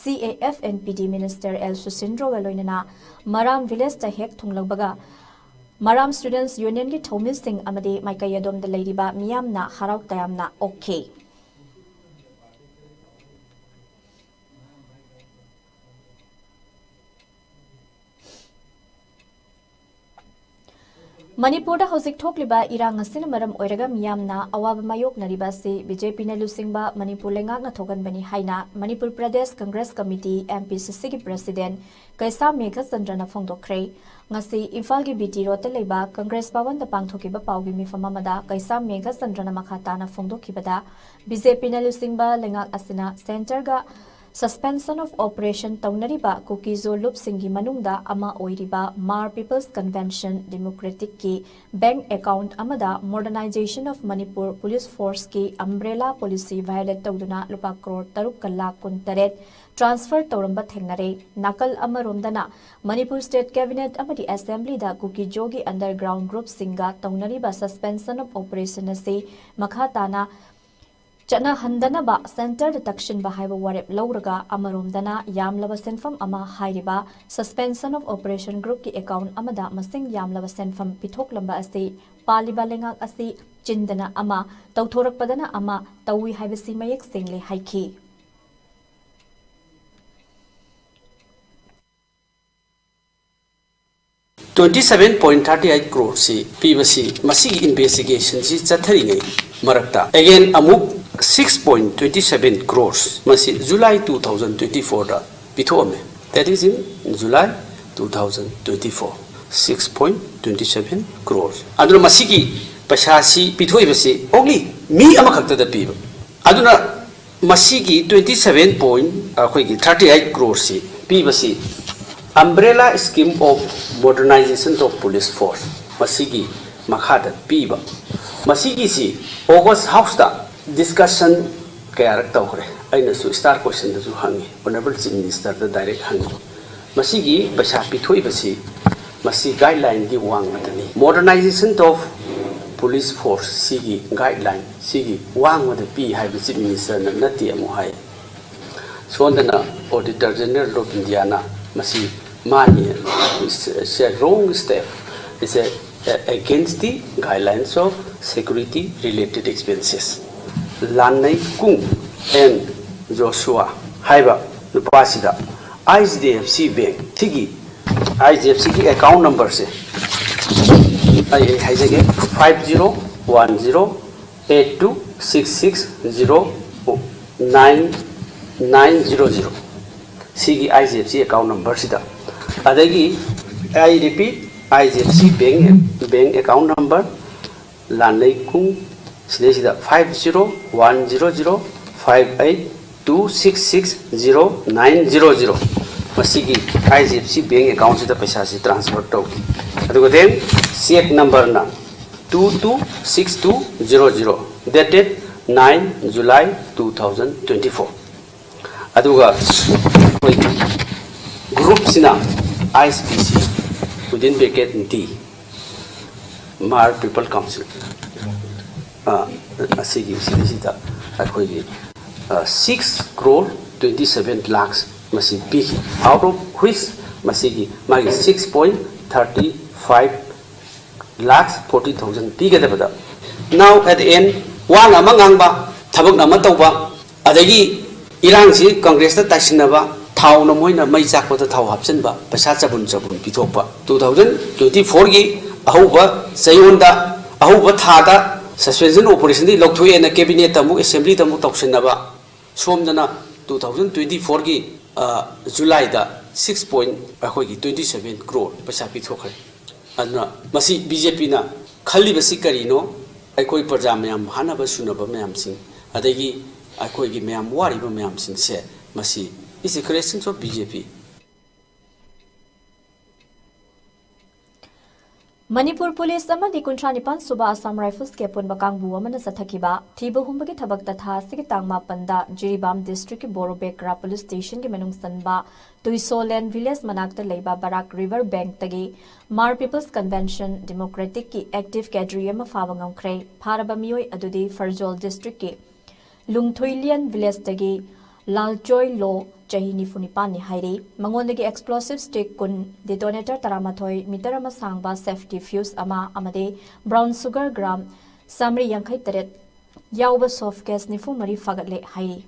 CAF and PD Minister L ꯁꯨꯁꯤꯟꯗ꯭ꯔꯣꯒ ꯂꯣꯏꯅꯅ ꯃꯔꯥꯝ Villageꯇ ꯍꯦꯛ ꯊꯨꯡꯂꯕꯒ ꯃꯔꯥꯝ Students Unionꯒꯤ ꯊꯧꯃꯤꯁꯤꯡ ꯑꯃꯗꯤ ꯃꯥꯏꯀꯩ ꯑꯗꯣꯝꯗ ꯂꯩꯔꯤꯕ ꯃꯤꯌꯥꯝꯅ ꯍꯔꯥꯎ ꯇꯌꯥꯝꯅ ꯑꯣꯛꯈꯤ꯫ ꯃꯅꯤꯄꯨꯔꯗ ꯍꯧꯖꯤꯛ ꯊꯣꯛꯂꯤꯕ ꯏꯔꯥꯡ ꯑꯁꯤꯅ ꯃꯔꯝ ꯑꯣꯏꯔꯒ ꯃꯤꯌꯥꯝꯅ ꯑꯋꯥꯕ ꯃꯥꯌꯣꯛꯅꯔꯤꯕ ꯑꯁꯤ ꯕꯤ ꯖꯦ ꯄꯤꯅ ꯂꯨꯆꯤꯡꯕ ꯃꯅꯤꯄꯨꯔ ꯂꯩꯉꯥꯛꯅ ꯊꯣꯛꯍꯟꯕꯅꯤ ꯍꯥꯏꯅ Manipur Pradesh Congress committee, M P ꯁꯤ ꯁꯤꯒꯤ ꯄ꯭ꯔꯁꯤꯗꯦꯟ ꯀꯩꯁꯥꯝ ꯃꯦꯘꯆꯟꯗ꯭ꯔꯅ ꯐꯣꯡꯗꯣꯛꯈ꯭ꯔꯦ꯫ ꯉꯁꯤ ꯏꯝꯐꯥꯜꯒꯤ ꯕꯤ ꯇꯤ ꯔꯣꯗꯇ ꯂꯩꯕ ꯀꯪꯒ꯭ꯔꯦꯁ ꯚꯋꯟꯗ ꯄꯥꯡꯊꯣꯛꯈꯤꯕ ꯄꯥꯎꯒꯤ ꯃꯤꯐꯝ ꯑꯃꯗ ꯀꯩꯁꯥꯝ ꯃꯦꯘꯆꯟꯗ꯭ꯔꯅ ꯃꯈꯥ ꯇꯥꯅ ꯐꯣꯡꯗꯣꯛꯈꯤꯕꯗ, ꯕꯤ ꯖꯦ ꯄꯤꯅ ꯂꯨꯆꯤꯡꯕ ꯂꯩꯉꯥꯛ ꯑꯁꯤꯅ ꯁꯦꯟꯇꯔꯒ Suspension of Operation ꯇꯧꯅꯔꯤꯕ ꯀꯨꯀꯤꯖꯣ ꯂꯨꯞꯁꯤꯡꯒꯤ ꯃꯅꯨꯡꯗ ꯑꯃ ꯑꯣꯏꯔꯤꯕ ꯃꯥꯔ ꯄꯤꯄꯜꯁ ꯀꯟꯚꯦꯟꯁꯟ ꯗꯦꯃꯣꯀ꯭ꯔꯦꯇꯤꯛꯀꯤ ꯕꯦꯡꯛ ꯑꯦꯀꯥꯎꯟꯠ ꯑꯃꯗ Modernization of Manipur Police Forceꯀꯤ umbrella policy violate ꯇꯧꯗꯨꯅ ꯂꯨꯄꯥ ꯀ꯭ꯔꯣꯔ ꯇꯔꯨꯛꯀ ꯂꯥꯈ ꯀꯨꯟꯇꯔꯦꯠ transfer ꯇꯧꯔꯝꯕ ꯊꯦꯡꯅꯔꯦ꯫ ꯅꯥꯀꯜ ꯑꯃꯔꯣꯝꯗꯅ ꯃꯅꯤꯄꯨꯔ ꯁ꯭ꯇꯦꯠ ꯀꯦꯕꯤꯅꯦꯠ ꯑꯃꯗꯤ ꯑꯦꯁꯦꯝꯕ꯭ꯂꯤꯗ ꯀꯨꯀꯤꯖꯣꯒꯤ underground groupꯁꯤꯡꯒ ꯇꯧꯅꯔꯤꯕ suspension of operation ꯑꯁꯤ ꯃꯈꯥ ꯇꯥꯅ ꯆꯠꯅꯍꯟꯗꯅꯕ ꯁꯦꯟꯇꯔꯗ ꯇꯛꯁꯤꯟꯕ ꯍꯥꯏꯕ ꯋꯥꯔꯦꯞ ꯂꯧꯔꯒ, ꯑꯃꯔꯣꯝꯗꯅ ꯌꯥꯝꯂꯕ ꯁꯦꯟꯐꯝ ꯑꯃ ꯍꯥꯏꯔꯤꯕ Suspension of Operation groupꯀꯤ ꯑꯦꯀꯥꯎꯟꯠ ꯑꯃꯗ ꯃꯁꯤꯡ ꯌꯥꯝꯂꯕ ꯁꯦꯟꯐꯝ ꯄꯤꯊꯣꯛꯂꯝꯕ ꯑꯁꯤ ꯄꯥꯜꯂꯤꯕ ꯂꯩꯉꯥꯛ ꯑꯁꯤ ꯆꯤꯟꯗꯅ ꯑꯃ, ꯇꯧꯊꯣꯔꯛꯄꯗꯅ ꯑꯃ ꯇꯧꯏ ꯍꯥꯏꯕꯁꯤ ꯃꯌꯦꯛ ꯁꯦꯡꯂꯦ ꯍꯥꯏꯈꯤ꯫ Twenty seven point thirty eight crore ꯁꯤ ꯄꯤꯕꯁꯤ ꯃꯁꯤꯒꯤ investigation ꯁꯤ ꯆꯠꯊꯔꯤꯉꯩ ꯃꯔꯛꯇ again ꯑꯃꯨꯛ six point twenty seven crores ꯃꯁꯤ July two thousand twenty four the ꯄꯤꯊꯣꯛꯑꯝꯃꯦ꯫ That is in July two thousand twenty four, six point twenty seven crores꯫ ꯑꯗꯨꯅ ꯃꯁꯤꯒꯤ ꯄꯩꯁꯥꯁꯤ ꯄꯤꯊꯣꯛꯏꯕꯁꯤ only ꯃꯤ ꯑꯃꯈꯛꯇꯗ ꯄꯤꯕ꯫ ꯑꯗꯨꯅ ꯃꯁꯤꯒꯤ twenty seven point ꯑꯩꯈꯣꯏꯒꯤ thirty eight crore ꯁꯤ ꯄꯤꯕꯁꯤ Umbrella Scheme of Modernization of Police Force ꯃꯁꯤꯒꯤ ꯃꯈꯥꯗ ꯄꯤꯕ꯫ ꯃꯁꯤꯒꯤꯁꯤ August House ꯇ discussion ꯀꯌꯥꯔꯛ ꯇꯧꯈ꯭ꯔꯦ꯫ ꯑꯩꯅꯁꯨ star question ꯗꯁꯨ ꯍꯪꯉꯤ, Honourable Chief Minister ꯗ direct ꯍꯪꯉꯤ꯫ ꯃꯁꯤꯒꯤ ꯄꯩꯁꯥ ꯄꯤꯊꯣꯛꯏꯕꯁꯤ ꯃꯁꯤ guideline ꯒꯤ ꯋꯥꯡꯃꯗꯅꯤ꯫ Modernization of Police Force ꯁꯤꯒꯤ guideline ꯁꯤꯒꯤ ꯋꯥꯡꯃꯗ ꯄꯤ ꯍꯥꯏꯕ Chief Minister ꯅ ꯅꯠꯇꯦ ꯑꯃꯨꯛ ꯍꯥꯏ꯫ ꯁꯣꯝꯗꯅ Auditor General of India ꯅ ꯃꯁꯤ ꯃꯥꯅꯤ, it's a wrong step, it's a against the guidelines of security related expenses꯫ Lannei Kung N Joshua ꯍꯥꯏꯕ ꯅꯨꯄꯥꯁꯤꯗ I D F C bank ꯁꯤꯒꯤ, ꯑꯥꯏ ꯗꯤ ꯑꯦꯐ ꯁꯤꯒꯤ account number ꯁꯦ ꯑꯩ ꯑꯩ ꯍꯥꯏꯖꯒꯦ, five zero one zero eight two six six zero nine nine zero zero꯫ ꯁꯤꯒꯤ I G F C account ꯅꯝꯕꯔꯁꯤꯗ꯫ ꯑꯗꯒꯤ, I repeat, I G F C bank, bank account number, Lanleikung, ꯁꯤꯗꯩꯁꯤꯗ five zero one zero zero five eight two six six zero nine zero zero꯫ ꯃꯁꯤꯒꯤ ꯑꯥꯏ G F C bank ꯑꯦꯀꯥꯎꯟꯁꯤꯗ ꯄꯩꯁꯥꯁꯤ transfer ꯇꯧꯈꯤ꯫ ꯑꯗꯨꯒ then check ꯅꯝꯕꯔꯅ two two six two zero zero, dated nine July two thousand twenty four꯫ ꯑꯗꯨꯒ ꯑꯩꯈꯣꯏꯒꯤ ꯒ꯭ꯔꯨꯞꯁꯤꯅ ꯑꯥꯏ S P ꯁꯤ, within bracket D, Hmar People Council, ꯑ, ꯑꯁꯤꯒꯤ ꯁꯤꯗꯩꯁꯤꯗ ꯑꯩꯈꯣꯏꯒꯤ, ꯑ, six crore twenty seven lakhs ꯃꯁꯤ ꯄꯤꯈꯤ꯫ Out of which ꯃꯁꯤꯒꯤ ꯃꯥꯒꯤ six point thirty five lakhs forty thousand ꯄꯤꯒꯗꯕꯗ, now at the end, ꯋꯥꯅ ꯑꯃ ꯉꯥꯡꯕ, ꯊꯕꯛꯅ ꯑꯃ ꯇꯧꯕ, ꯑꯗꯒꯤ ꯏꯔꯥꯡꯁꯤ ꯀꯪꯒ꯭ꯔꯦꯁꯇ ꯇꯥꯏꯁꯤꯟꯅꯕ, ꯊꯥꯎꯅ ꯃꯣꯏꯅ ꯃꯩ ꯆꯥꯛꯄꯗ ꯊꯥꯎ ꯍꯥꯞꯆꯤꯟꯕ, ꯄꯩꯁꯥ ꯆꯕꯨꯟ ꯆꯕꯨꯟ ꯄꯤꯊꯣꯛꯄ꯫ Two thousand twenty four ꯒꯤ ꯑꯍꯧꯕ ꯆꯌꯣꯜꯗ, ꯑꯍꯧꯕ ꯊꯥꯗ suspension operation ꯗꯒꯤ ꯂꯧꯊꯣꯛꯑꯦꯅ cabinet ꯇ ꯑꯃꯨꯛ, assembly ꯗ ꯑꯃꯨꯛ ꯇꯧꯁꯤꯟꯅꯕ, ꯁꯣꯝꯗꯅ two thousand twenty four ꯒꯤ, ꯑ, July ꯗ six point, ꯑꯩꯈꯣꯏꯒꯤ twenty seven crore ꯄꯩꯁꯥ ꯄꯤꯊꯣꯛꯈ꯭ꯔꯦ꯫ ꯑꯗꯨꯅ ꯃꯁꯤ ꯕꯤ ꯖꯦ ꯄꯤꯅ ꯈꯜꯂꯤꯕꯁꯤ ꯀꯔꯤꯅꯣ? ꯑꯩꯈꯣꯏ ꯄ꯭ꯔꯖꯥ ꯃꯌꯥꯝ ꯍꯥꯠꯅꯕ ꯁꯨꯅꯕ ꯃꯌꯥꯝꯁꯤꯡ, ꯑꯗꯒꯤ ꯑꯩꯈꯣꯏꯒꯤ ꯃꯌꯥꯝ ꯋꯥꯔꯤꯕ ꯃꯌꯥꯝꯁꯤꯡꯁꯦ, ꯃꯁꯤ is a creation of B J P꯫ Manipur police ꯑꯃꯗꯤ ꯀꯨꯟꯊ꯭ꯔꯥ ꯅꯤꯄꯥꯟ ꯁꯨꯕ ꯑꯁꯥꯝ ꯔꯥꯏꯐꯜꯁꯀꯤ ꯑꯄꯨꯟꯕ ꯀꯥꯡꯕꯨ ꯑꯃꯅ ꯆꯠꯊꯈꯤꯕ ꯊꯤꯕ ꯍꯨꯝꯕꯒꯤ ꯊꯕꯛꯇ ꯊꯥ ꯑꯁꯤꯒꯤ ꯇꯥꯡ ꯃꯥꯄꯟꯗ ꯖꯤꯔꯤꯕꯥꯝ ꯗꯤꯁꯇ꯭ꯔꯤꯛꯀꯤ ꯕꯣꯔꯣꯕꯦꯀ꯭ꯔꯥ ꯄꯨꯂꯤꯁ ꯁ꯭ꯇꯦꯁꯟꯒꯤ ꯃꯅꯨꯡ ꯆꯟꯕ ꯇꯨꯏꯁꯣꯂꯦꯟ ꯚꯤꯂꯦꯖ ꯃꯅꯥꯛꯇ ꯂꯩꯕ ꯕꯔꯥꯛ ꯔꯤꯚꯔ ꯕꯦꯡꯛꯇꯒꯤ Hmar People's Convention Democratic ꯀꯤ ꯑꯦꯛꯇꯤꯚ ꯀꯦꯗꯔꯤ ꯑꯃ ꯐꯥꯕ ꯉꯝꯈ꯭ꯔꯦ꯫ ꯐꯥꯔꯕ ꯃꯤꯑꯣꯏ ꯑꯗꯨꯗꯤ ꯐꯔꯖꯣꯜ ꯗꯤꯁꯇ꯭ꯔꯤꯛꯀꯤ ꯂꯨꯡꯊꯨꯏꯂꯤꯌꯟ ꯚꯤꯂꯦꯖꯇꯒꯤ ꯂꯥꯜꯆꯣꯏ ꯂꯣ, ꯆꯍꯤ ꯅꯤꯐꯨ ꯅꯤꯄꯥꯟꯅꯤ ꯍꯥꯏꯔꯤ꯫ ꯃꯉꯣꯟꯗꯒꯤ ꯑꯦꯛꯁꯄ꯭ꯂꯣꯁꯤꯚ ꯁ꯭ꯇꯤꯛ ꯀꯨꯟ, ꯗꯤꯇꯣꯅꯦꯇꯔ ꯇꯔꯥꯃꯥꯊꯣꯏ, ꯃꯤꯇꯔ ꯑꯃ ꯁꯥꯡꯕ ꯁꯦꯐꯇꯤ ꯐ꯭ꯌꯨꯁ ꯑꯃ ꯑꯃꯗꯤ ꯕ꯭ꯔꯥꯎꯟ ꯁꯨꯒꯔ ꯒ꯭ꯔꯥꯝ ꯆꯥꯃꯔꯤ ꯌꯥꯡꯈꯩ ꯇꯔꯦꯠ ꯌꯥꯎꯕ ꯁꯣꯐ ꯀꯦꯁ ꯅꯤꯐꯨ ꯃꯔꯤ ꯐꯥꯒꯠꯂꯦ ꯍꯥꯏꯔꯤ꯫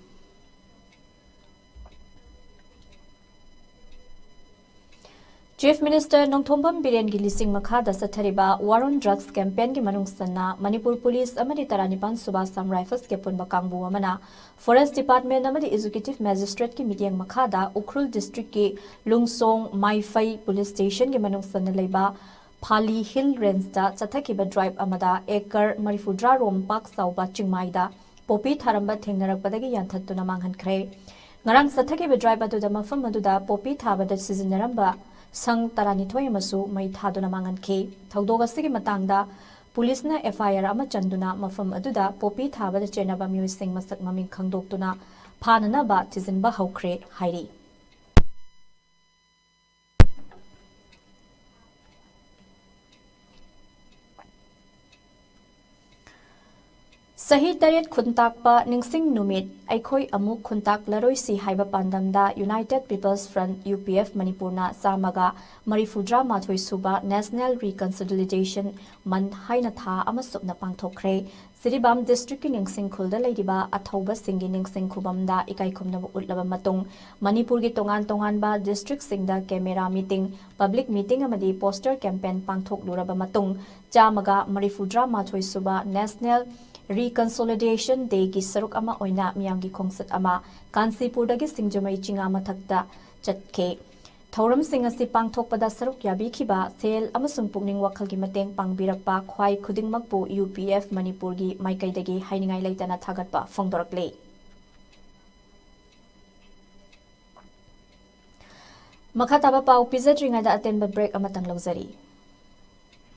Chief Minister ꯅꯣꯡꯊꯣꯝꯕꯝ ꯕꯤꯔꯦꯟꯒꯤ ꯂꯤꯁꯤꯡ ꯃꯈꯥꯗ ꯆꯠꯊꯔꯤꯕ War on Drugs campaignꯒꯤ ꯃꯅꯨꯡ ꯆꯟꯅ ꯃꯅꯤꯄꯨꯔ ꯄꯨꯂꯤꯁ ꯑꯃꯗꯤ ꯇꯔꯥꯅꯤꯄꯥꯟ ꯁꯨꯕ Assam Riflesꯀꯤ ꯑꯄꯨꯟꯕ ꯀꯥꯡꯕꯨ ꯑꯃꯅ Forest Department ꯑꯃꯗꯤ Executive Magistrateꯀꯤ ꯃꯤꯠꯌꯦꯡ ꯃꯈꯥꯗ ꯎꯈ꯭ꯔꯨꯜ districtꯀꯤ ꯂꯨꯡꯁꯣꯡ ꯃꯥꯏꯐꯩ police stationꯒꯤ ꯃꯅꯨꯡ ꯆꯟꯅ ꯂꯩꯕ ꯐꯥꯂꯤ Hill Rangeꯇ ꯆꯠꯊꯈꯤꯕ drive ꯑꯃꯗ acre ꯃꯔꯤꯐꯨꯇꯔꯥ ꯔꯣꯝ ꯄꯥꯛ ꯆꯥꯎꯕ ꯆꯤꯡꯃꯥꯏꯗ ꯄꯣꯄꯤ ꯊꯥꯔꯝꯕ ꯊꯦꯡꯅꯔꯛꯄꯗꯒꯤ ꯌꯥꯟꯊꯠꯇꯨꯅ ꯃꯥꯡꯍꯟꯈ꯭ꯔꯦ꯫ ꯉꯔꯥꯡ ꯆꯠꯊꯈꯤꯕ drive ꯑꯗꯨꯗ ꯃꯐꯝ ꯑꯗꯨꯗ ꯄꯣꯄꯤ ꯊꯥꯕꯗ ꯁꯤꯖꯤꯟꯅꯔꯝꯕ ꯁꯪ ꯇꯔꯥꯅꯤꯊꯣꯏ ꯑꯃꯁꯨ ꯃꯩ ꯊꯥꯗꯨꯅ ꯃꯥꯡꯍꯟꯈꯤ꯫ ꯊꯧꯗꯣꯛ ꯑꯁꯤꯒꯤ ꯃꯇꯥꯡꯗ ꯄꯨꯂꯤꯁꯅ F I R ꯑꯃ ꯆꯟꯗꯨꯅ ꯃꯐꯝ ꯑꯗꯨꯗ ꯄꯣꯄꯤ ꯊꯥꯕꯗ ꯆꯦꯟꯅꯕ ꯃꯤꯑꯣꯏꯁꯤꯡ ꯃꯁꯛ ꯃꯃꯤꯡ ꯈꯪꯗꯣꯛꯇꯨꯅ ꯐꯥꯅꯅꯕ ꯊꯤꯖꯤꯟꯕ ꯍꯧꯈ꯭ꯔꯦ ꯍꯥꯏꯔꯤ꯫ ꯆꯍꯤ ꯇꯔꯦꯠ ꯈꯨꯟꯇꯥꯛꯄ ꯅꯤꯡꯁꯤꯡ ꯅꯨꯃꯤꯠ, ꯑꯩꯈꯣꯏ ꯑꯃꯨꯛ ꯈꯨꯟꯇꯥꯛꯂꯔꯣꯏꯁꯤ ꯍꯥꯏꯕ ꯄꯥꯟꯗꯝꯗ United People's Front, U P F, ꯃꯅꯤꯄꯨꯔꯅ ꯆꯥꯝꯃꯒ ꯃꯔꯤꯐꯨꯇꯔꯥ ꯃꯥꯊꯣꯏ ꯁꯨꯕ National Reconciliation Month ꯍꯥꯏꯅ ꯊꯥ ꯑꯃ ꯁꯨꯞꯅ ꯄꯥꯡꯊꯣꯛꯈ꯭ꯔꯦ꯫ ꯖꯤꯔꯤꯕꯥꯝ districtꯀꯤ ꯅꯤꯡꯁꯤꯡ ꯈꯨꯜꯗ ꯂꯩꯔꯤꯕ ꯑꯊꯧꯕꯁꯤꯡꯒꯤ ꯅꯤꯡꯁꯤꯡ ꯈꯨꯕꯝꯗ ꯏꯀꯥꯏ ꯈꯨꯝꯅꯕ ꯎꯠꯂꯕ ꯃꯇꯨꯡ, ꯃꯅꯤꯄꯨꯔꯒꯤ ꯇꯣꯉꯥꯟ ꯇꯣꯉꯥꯟꯕ districtꯁꯤꯡꯗ camera meeting, public meeting ꯑꯃꯗꯤ poster campaign ꯄꯥꯡꯊꯣꯛꯂꯨꯔꯕ ꯃꯇꯨꯡ, ꯆꯥꯝꯃꯒ ꯃꯔꯤꯐꯨꯇꯔꯥ ꯃꯥꯊꯣꯏ ꯁꯨꯕ National Reconciliation Dayꯒꯤ ꯁꯔꯨꯛ ꯑꯃ ꯑꯣꯏꯅ ꯃꯤꯌꯥꯝꯒꯤ ꯈꯣꯡꯆꯠ ꯑꯃ ꯀꯥꯟꯆꯤꯄꯨꯔꯗꯒꯤ ꯁꯤꯡꯖꯃꯩ ꯆꯤꯉꯥ ꯃꯊꯛꯇ ꯆꯠꯈꯤ꯫ ꯊꯧꯔꯝꯁꯤꯡ ꯑꯁꯤ ꯄꯥꯡꯊꯣꯛꯄꯗ ꯁꯔꯨꯛ ꯌꯥꯕꯤꯈꯤꯕ, ꯁꯦꯜ ꯑꯃꯁꯨꯡ ꯄꯨꯛꯅꯤꯡ ꯋꯥꯈꯜꯒꯤ ꯃꯇꯦꯡ ꯄꯥꯡꯕꯤꯔꯛꯄ ꯈ꯭ꯋꯥꯏ ꯈꯨꯗꯤꯡꯃꯛꯄꯨ U P F ꯃꯅꯤꯄꯨꯔꯒꯤ ꯃꯥꯏꯀꯩꯗꯒꯤ ꯍꯥꯏꯅꯤꯡꯉꯥꯏ ꯂꯩꯇꯅ ꯊꯥꯒꯠꯄ ꯐꯣꯡꯗꯣꯔꯛꯂꯤ꯫ ꯃꯈꯥ ꯇꯥꯕ ꯄꯥꯎ ꯄꯤꯖꯗ꯭ꯔꯤꯉꯩꯗ ꯑꯇꯦꯟꯕ break ꯑꯃꯇꯪ ꯂꯧꯖꯔꯤ꯫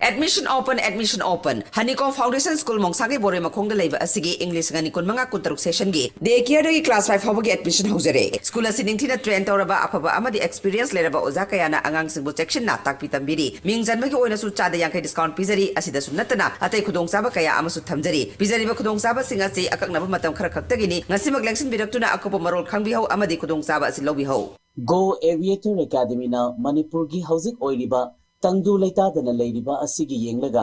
Admission open, admission open. Honeycomb Foundation School ꯃꯣꯡꯁꯥꯡꯒꯩ ꯕꯣꯔꯣꯏ ꯃꯈꯣꯡꯗ ꯂꯩꯕ ꯑꯁꯤꯒꯤ ꯏꯪ ꯂꯤꯁꯤꯡ ꯑꯅꯤ ꯀꯨꯟꯃꯉꯥ ꯀꯨꯟꯇꯔꯨꯛ sessionꯒꯤ day careꯗꯒꯤ class five ꯐꯥꯎꯕꯒꯤ admission ꯍꯧꯖꯔꯦ꯫ School ꯑꯁꯤ ꯅꯤꯡꯊꯤꯅ train ꯇꯧꯔꯕ, ꯑꯐꯕ ꯑꯃꯗꯤ experience ꯂꯩꯔꯕ ꯑꯣꯖꯥ ꯀꯌꯥꯅ ꯑꯉꯥꯡꯁꯤꯡꯕꯨ ꯆꯦꯛꯁꯤꯟꯅ ꯇꯥꯛꯄꯤ ꯇꯝꯕꯤꯔꯤ꯫ ꯃꯤꯡ ꯆꯟꯕꯒꯤ ꯑꯣꯏꯅꯁꯨ ꯆꯥꯗ ꯌꯥꯡꯈꯩ discount ꯄꯤꯖꯔꯤ꯫ ꯑꯁꯤꯗꯁꯨ ꯅꯠꯇꯅ ꯑꯇꯩ ꯈꯨꯗꯣꯡꯆꯥꯕ ꯀꯌꯥ ꯑꯃꯁꯨ ꯊꯝꯖꯔꯤ꯫ ꯄꯤꯖꯔꯤꯕ ꯈꯨꯗꯣꯡꯆꯥꯕꯁꯤꯡ ꯑꯁꯤ ꯑꯀꯛꯅꯕ ꯃꯇꯝ ꯈꯔ ꯈꯛꯇꯒꯤꯅꯤ꯫ ꯉꯁꯤꯃꯛ ꯂꯦꯡꯁꯤꯟꯕꯤꯔꯛꯇꯨꯅ ꯑꯀꯨꯞꯄ ꯃꯔꯣꯜ ꯈꯪꯕꯤꯍꯧ ꯑꯃꯗꯤ ꯈꯨꯗꯣꯡꯆꯥꯕ ꯑꯁꯤ ꯂꯧꯕꯤꯍꯧ꯫ Go Aviator Academyꯅ ꯃꯅꯤꯄꯨꯔꯒꯤ ꯍꯧꯖꯤꯛ ꯑꯣꯏꯔꯤꯕ ꯇꯪꯗꯨ ꯂꯩꯇꯥꯗꯅ ꯂꯩꯔꯤꯕ ꯑꯁꯤꯒꯤ ꯌꯦꯡꯂꯒ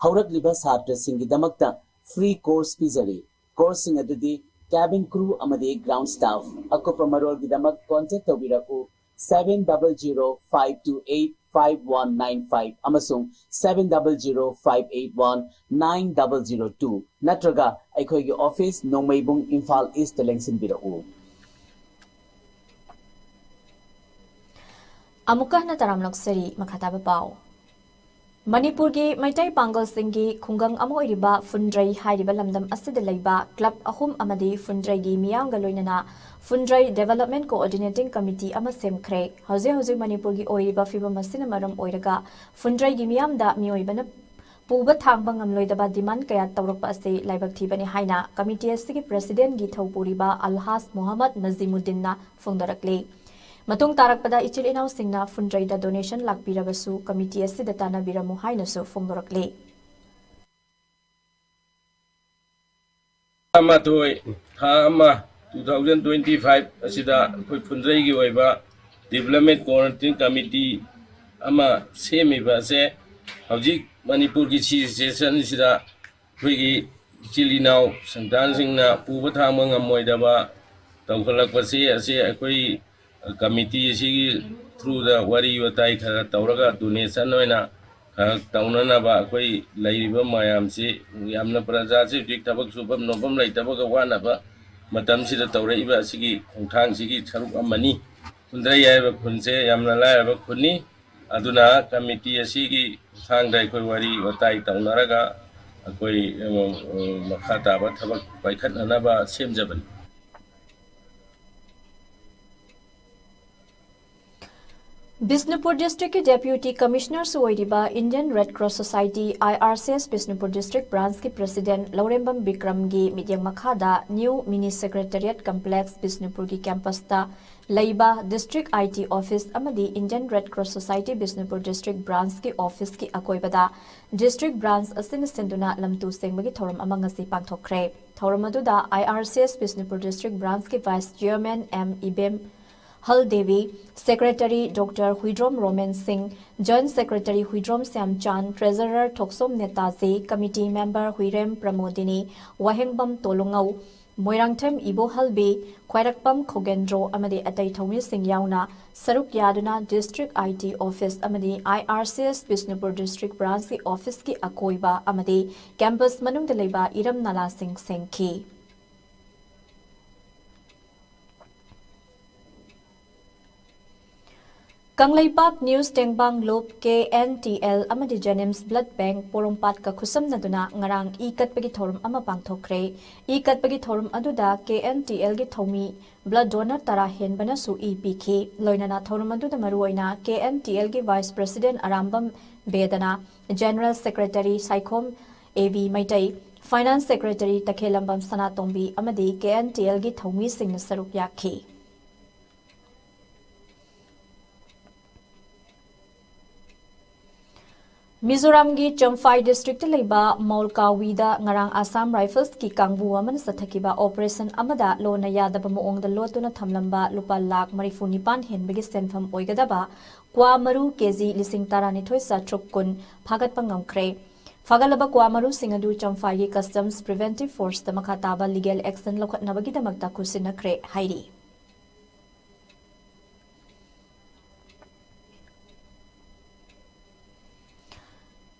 ꯍꯧꯔꯛꯂꯤꯕ ꯁꯥꯇ꯭ꯔꯁꯤꯡꯒꯤꯗꯃꯛꯇ free course ꯄꯤꯖꯔꯤ꯫ Courseꯁꯤꯡ ꯑꯗꯨꯗꯤ cabin crew ꯑꯃꯗꯤ ground staff꯫ ꯑꯀꯨꯞꯄ ꯃꯔꯣꯜꯒꯤꯗꯃꯛ contact ꯇꯧꯕꯤꯔꯛꯎ seven double zero five two eight five one nine five ꯑꯃꯁꯨꯡ seven double zero five eight one nine double zero two ꯅꯠꯇ꯭ꯔꯒ ꯑꯩꯈꯣꯏꯒꯤ office, ꯅꯣꯡꯃꯩꯕꯨꯡ, ꯏꯝꯐꯥꯜ ꯏꯁꯇ ꯂꯦꯡꯁꯤꯟꯕꯤꯔꯛꯎ꯫ ꯑꯃꯨꯛꯀ ꯍꯟꯅ ꯇꯔꯥꯝꯅ ꯑꯣꯛꯆꯔꯤ꯫ ꯃꯈꯥ ꯇꯥꯕ ꯄꯥꯎ꯫ ꯃꯅꯤꯄꯨꯔꯒꯤ ꯃꯩꯇꯩ ꯄꯥꯡꯒꯜꯁꯤꯡꯒꯤ ꯈꯨꯡꯒꯪ ꯑꯃ ꯑꯣꯏꯔꯤꯕ ꯐꯨꯟꯗ꯭ꯔꯩ ꯍꯥꯏꯔꯤꯕ ꯂꯝꯗꯝ ꯑꯁꯤꯗ ꯂꯩꯕ club ꯑꯍꯨꯝ ꯑꯃꯗꯤ ꯐꯨꯟꯗ꯭ꯔꯩꯒꯤ ꯃꯤꯌꯥꯝꯒ ꯂꯣꯏꯅꯅ ꯐꯨꯟꯗ꯭ꯔꯩ Development Coordinating Committee ꯑꯃ ꯁꯦꯝꯈ꯭ꯔꯦ꯫ ꯍꯧꯖꯤꯛ ꯍꯧꯖꯤꯛ ꯃꯅꯤꯄꯨꯔꯒꯤ ꯑꯣꯏꯔꯤꯕ ꯐꯤꯕꯝ ꯑꯁꯤꯅ ꯃꯔꯝ ꯑꯣꯏꯔꯒ ꯐꯨꯟꯗ꯭ꯔꯩꯒꯤ ꯃꯤꯌꯥꯝꯗ ꯃꯤꯑꯣꯏꯕꯅ ꯄꯨꯕ ꯊꯥꯡꯕ ꯉꯝꯂꯣꯏꯗꯕ demand ꯀꯌꯥ ꯇꯧꯔꯛꯄ ꯑꯁꯤ ꯂꯥꯏꯕꯛ ꯊꯤꯕꯅꯤ ꯍꯥꯏꯅ committee ꯑꯁꯤꯒꯤ presidentꯒꯤ ꯊꯧꯄꯨꯔꯤꯕ ꯑꯜꯍꯥꯖ ꯃꯣꯍꯝꯃꯗ ꯅꯖꯤꯃꯨꯗꯤꯟꯅ ꯐꯣꯡꯗꯣꯔꯛꯂꯤ꯫ ꯃꯇꯨꯡ ꯇꯥꯔꯛꯄꯗ ꯏꯆꯤꯜ ꯏꯅꯥꯎꯁꯤꯡꯅ ꯐꯨꯟꯗ꯭ꯔꯩꯗ donation ꯂꯥꯛꯄꯤꯔꯕꯁꯨ committee ꯑꯁꯤꯗ ꯇꯥꯟꯅꯕꯤꯔꯝꯃꯨ ꯍꯥꯏꯅꯁꯨ ꯐꯣꯡꯗꯣꯔꯛꯂꯤ꯫ ꯇꯔꯥꯃꯥꯊꯣꯏ ꯊꯥ ꯑꯃ two thousand twenty five ꯑꯁꯤꯗ ꯑꯩꯈꯣꯏ ꯐꯨꯟꯗ꯭ꯔꯩꯒꯤ ꯑꯣꯏꯕ Development Coordinating Committee ꯑꯃ ꯁꯦꯝꯃꯤꯕ ꯑꯁꯦ ꯍꯧꯖꯤꯛ ꯃꯅꯤꯄꯨꯔꯒꯤ situation ꯑꯁꯤꯗ ꯑꯩꯈꯣꯏꯒꯤ ꯏꯆꯤꯜ ꯏꯅꯥꯎ ꯁꯟꯇꯥꯟꯁꯤꯡꯅ ꯄꯨꯕ ꯊꯥꯡꯕ ꯉꯝꯃꯣꯏꯗꯕ ꯇꯧꯈꯠꯂꯛꯄꯁꯤ ꯑꯁꯤ ꯑꯩꯈꯣꯏ committee ꯑꯁꯤꯒꯤ throughꯗ ꯋꯥꯔꯤ ꯋꯥꯇꯥꯏ ꯈꯔ ꯇꯧꯔꯒ donation ꯑꯣꯏꯅ ꯈꯔ ꯇꯧꯅꯅꯕ ꯑꯩꯈꯣꯏ ꯂꯩꯔꯤꯕ ꯃꯌꯥꯝꯁꯤ ꯌꯥꯝꯅ ꯄ꯭ꯔꯖꯥꯁꯤ ꯍꯧꯖꯤꯛ ꯊꯕꯛ ꯁꯨꯐꯝ ꯅꯣꯝꯐꯝ ꯂꯩꯇꯕꯒ ꯋꯥꯅꯕ ꯃꯇꯝꯁꯤꯗ ꯇꯧꯔꯛꯏꯕ ꯑꯁꯤꯒꯤ ꯈꯣꯡꯊꯥꯡꯁꯤꯒꯤ ꯁꯔꯨꯛ ꯑꯃꯅꯤ꯫ ꯐꯨꯟꯗ꯭ꯔꯩ ꯍꯥꯏꯕ ꯈꯨꯟꯁꯦ ꯌꯥꯝꯅ ꯂꯥꯏꯔꯕ ꯈꯨꯟꯅꯤ꯫ ꯑꯗꯨꯅ committee ꯑꯁꯤꯒꯤ ꯈꯣꯡꯊꯥꯡꯗ ꯑꯩꯈꯣꯏ ꯋꯥꯔꯤ ꯋꯥꯇꯥꯏ ꯇꯧꯅꯔꯒ ꯑꯩꯈꯣꯏ, ꯑ, ꯑ, ꯃꯈꯥ ꯇꯥꯕ ꯊꯕꯛ ꯄꯥꯏꯈꯠꯅꯅꯕ ꯁꯦꯝꯖꯕꯅꯤ꯫ ꯕꯤꯁꯅꯨꯄꯨꯔ districtꯀꯤ Deputy Commissionerꯁꯨ ꯑꯣꯏꯔꯤꯕ Indian Red Cross Society, I R C S, Bishnupur district branchꯀꯤ president ꯂꯧꯔꯦꯝꯕꯝ ꯕꯤꯀ꯭ꯔꯝꯒꯤ ꯃꯤꯠꯌꯦꯡ ꯃꯈꯥꯗ new mini secretariat complex ꯕꯤꯁꯅꯨꯄꯨꯔꯒꯤ campusꯇ ꯂꯩꯕ district I T office ꯑꯃꯗꯤ Indian Red Cross Society Bishnupur district branchꯀꯤ officeꯀꯤ ꯑꯀꯣꯏꯕꯗ district branch ꯑꯁꯤꯅ ꯁꯤꯟꯗꯨꯅ ꯂꯝꯇꯨ ꯁꯦꯡꯕꯒꯤ ꯊꯧꯔꯝ ꯑꯃ ꯉꯁꯤ ꯄꯥꯡꯊꯣꯛꯈ꯭ꯔꯦ꯫ ꯊꯧꯔꯝ ꯑꯗꯨꯗ I R C S Bishnupur district branchꯀꯤ vice chairman M Ibemhal Devi, secretary Doctor Huidrom Romen Singh, joint secretary Huidrom Shyamchan, treasurer Thoksom Netaji, committee member Huirem Pramodini, Wahengbam Toulungou, Moirangthem Ibohalbi, Khwairakpam Khogendro ꯑꯃꯗꯤ ꯑꯇꯩ ꯊꯧꯃꯤꯁꯤꯡ ꯌꯥꯎꯅ ꯁꯔꯨꯛ ꯌꯥꯗꯨꯅ district I T office ꯑꯃꯗꯤ I R C S Bishnupur district branchꯀꯤ officeꯀꯤ ꯑꯀꯣꯏꯕ ꯑꯃꯗꯤ campus ꯃꯅꯨꯡꯗ ꯂꯩꯕ ꯏꯔꯝ ꯅꯂꯥꯁꯤꯡ ꯁꯦꯡꯈꯤ꯫ ꯀꯪꯂꯩꯄꯥꯛ ꯅ꯭ꯌꯨꯁ ꯇꯦꯡꯕꯥꯡ ꯂꯨꯞ, K N T L ꯑꯃꯗꯤ JNIMS blood bank ꯄꯣꯔꯣꯝꯄꯥꯠꯀ ꯈꯨꯠꯁꯝꯅꯗꯨꯅ ꯉꯔꯥꯡ ꯏ ꯀꯠꯄꯒꯤ ꯊꯧꯔꯝ ꯑꯃ ꯄꯥꯡꯊꯣꯛꯈ꯭ꯔꯦ꯫ ꯏ ꯀꯠꯄꯒꯤ ꯊꯧꯔꯝ ꯑꯗꯨꯗ K N T Lꯒꯤ ꯊꯧꯃꯤ blood donor ꯇꯔꯥ ꯍꯦꯟꯕꯅꯁꯨ ꯏ ꯄꯤꯈꯤ꯫ ꯂꯣꯏꯅꯅ ꯊꯧꯔꯝ ꯑꯗꯨꯗ ꯃꯔꯨꯑꯣꯏꯅ K N T Lꯒꯤ vice president Arambam ꯕꯦꯗꯅ, general secretary Saikhom A V Meitei, finance secretary ꯇꯈꯦꯜꯂꯝꯕꯝ ꯁꯅꯥꯇꯣꯝꯕꯤ ꯑꯃꯗꯤ K N T Lꯒꯤ ꯊꯧꯃꯤꯁꯤꯡꯅ ꯁꯔꯨꯛ ꯌꯥꯈꯤ꯫ ꯃꯤꯖꯣꯔꯥꯝꯒꯤ ꯆꯝꯐꯥꯏ districtꯇ ꯂꯩꯕ ꯃꯧꯜꯀꯥꯋꯤꯗ ꯉꯔꯥꯡ Assam Riflesꯀꯤ ꯀꯥꯡꯕꯨ ꯑꯃꯅ ꯆꯠꯊꯈꯤꯕ operation ꯑꯃꯗ ꯂꯣꯟꯅ ꯌꯥꯗꯕ ꯃꯑꯣꯡꯗ ꯂꯣꯠꯇꯨꯅ ꯊꯝꯂꯝꯕ ꯂꯨꯄꯥ ꯂꯥꯈ ꯃꯔꯤꯐꯨ ꯅꯤꯄꯥꯟ ꯍꯦꯟꯕꯒꯤ ꯁꯦꯟꯐꯝ ꯑꯣꯏꯒꯗꯕ ꯀ꯭ꯋꯥ ꯃꯔꯨ K G ꯂꯤꯁꯤꯡ ꯇꯔꯥꯅꯤꯊꯣꯏ ꯆꯥꯇ꯭ꯔꯨꯛ ꯀꯨꯟ ꯐꯥꯒꯠꯄ ꯉꯝꯈ꯭ꯔꯦ꯫ ꯐꯥꯒꯠꯂꯕ ꯀ꯭ꯋꯥ ꯃꯔꯨꯁꯤꯡ ꯑꯗꯨ ꯆꯝꯐꯥꯏꯒꯤ Customs Preventive Forceꯇ ꯃꯈꯥ ꯇꯥꯕ legal action ꯂꯧꯈꯠꯅꯕꯒꯤꯗꯃꯛꯇ ꯈꯨꯠꯁꯤꯟꯅꯈ꯭ꯔꯦ ꯍꯥꯏꯔꯤ꯫